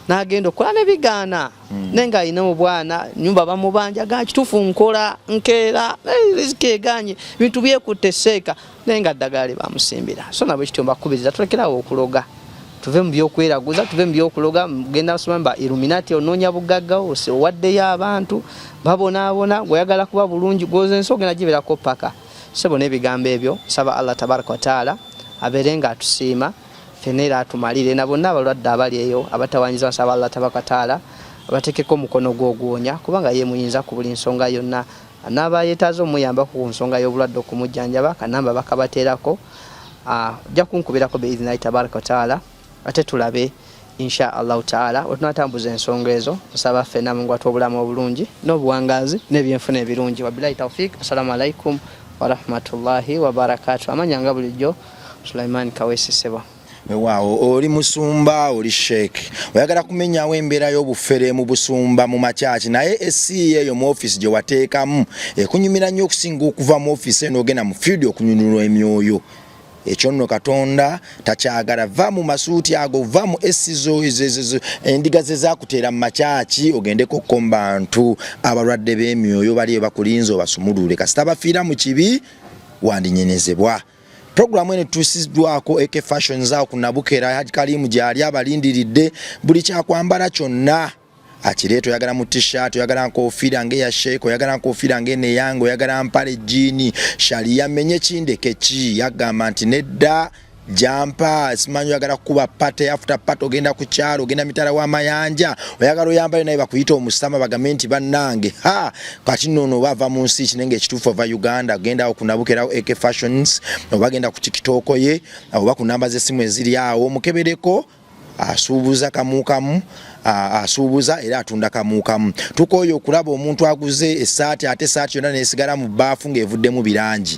n'agenda okukola ne bigaana, naye ng'alina obwana, nyumba bamubanja, gaa kituufu nkola nkeera, riziki eganye, bintu byekutte seeka, naye nga ddagala lye bamusimbira. So nabwe kityo mbakubiriza tulekerawo okuloga, tuve mu byokweraguza, tuve mu byokuloga. Genda soma ba Illuminati, onoonya bugagga, owaddeyo abantu babonaabona, gweoyagala kuba bulungi, gwoza ensi ogenda gibeerako paka sebo. N'ebigambo ebyo nsaba Allah tabaraka wataala abeere nga atusiima ffenna era atumalire na bonna abalwadde abali eyo abatawanyiza. Nsaba Allah tabaraka wataala abateekeko omukono gw'oguwonya, kubanga ye muyinza ku buli nsonga yonna. Anaaba yeetaaze omuyambako ku nsonga y'obulwadde okumujjanjaba, kanamba bakabateerako, ojja kunkubirako biidhinillahi tabaraka wataala, ate tulabe insha Allahu taala wetunatambuza ensonga ezo. Nsaba ffenna Mungu atuwe obulamu obulungi n'obuwangaazi n'ebyenfuna ebirungi. Wabillahi taufik, assalamu alaikum warahmatullahi wabarakatu. Amanya nga bulijjo Sulaiman Kaweesi, ssebo. Waawo, oli musumba, oli sheek, oyagala kumenyawo embeera y'obufere mu busumba, mu makyaki, naye esi eyo mu ofiisi gye wateekamu ekunyumira nnyo okusinga okuva mu ofiisi eno ogenda mu field okunyunulwa emyoyo. Ekyo nno Katonda takyagala. Va mu masuuti ago, va mu esizo endiga ze zakuteera mu makyaki, ogendeko ko mu bantu abalwadde b'emyoyo bali bakulinze obasumulule. Kasita bafiira mu kibi, wandinyenyezebwa. Puroguramu eno etuusiddwako AK Fashions awo ku Nabukera. Haji Kalimu gyali abalindiridde buli kyakwambala kyonna akireeta. Oyagala mu T-shirt, oyagala nkofiira ngaeya sheek, oyagala nkofiira ngaeno eyange, oyagala mpale, jean, shali yamenye kindeke ki, yagamba nti nedda jampa simanyi. Oyagala kukuba party, after party, ogenda ku kyalo, ogenda mitala w'amayanja, oyagala oyambayo naye bakuyita omusama, bagambe nti bannange ha kati nno oba ava mu nsi ki, naye ngaekituufu ova Uganda. Genda awo kunabukerawo AK Fashions, oba genda ku TikTok ye, oba ku namba z'essimu eziri awo mukebereko. Asuubuza kamukamu, asuubuza era atunda kamukamu. Tukooye okulaba omuntu aguze essaati, ate essaati yonna nesigala mu bbaafu ng'evuddemu birangi.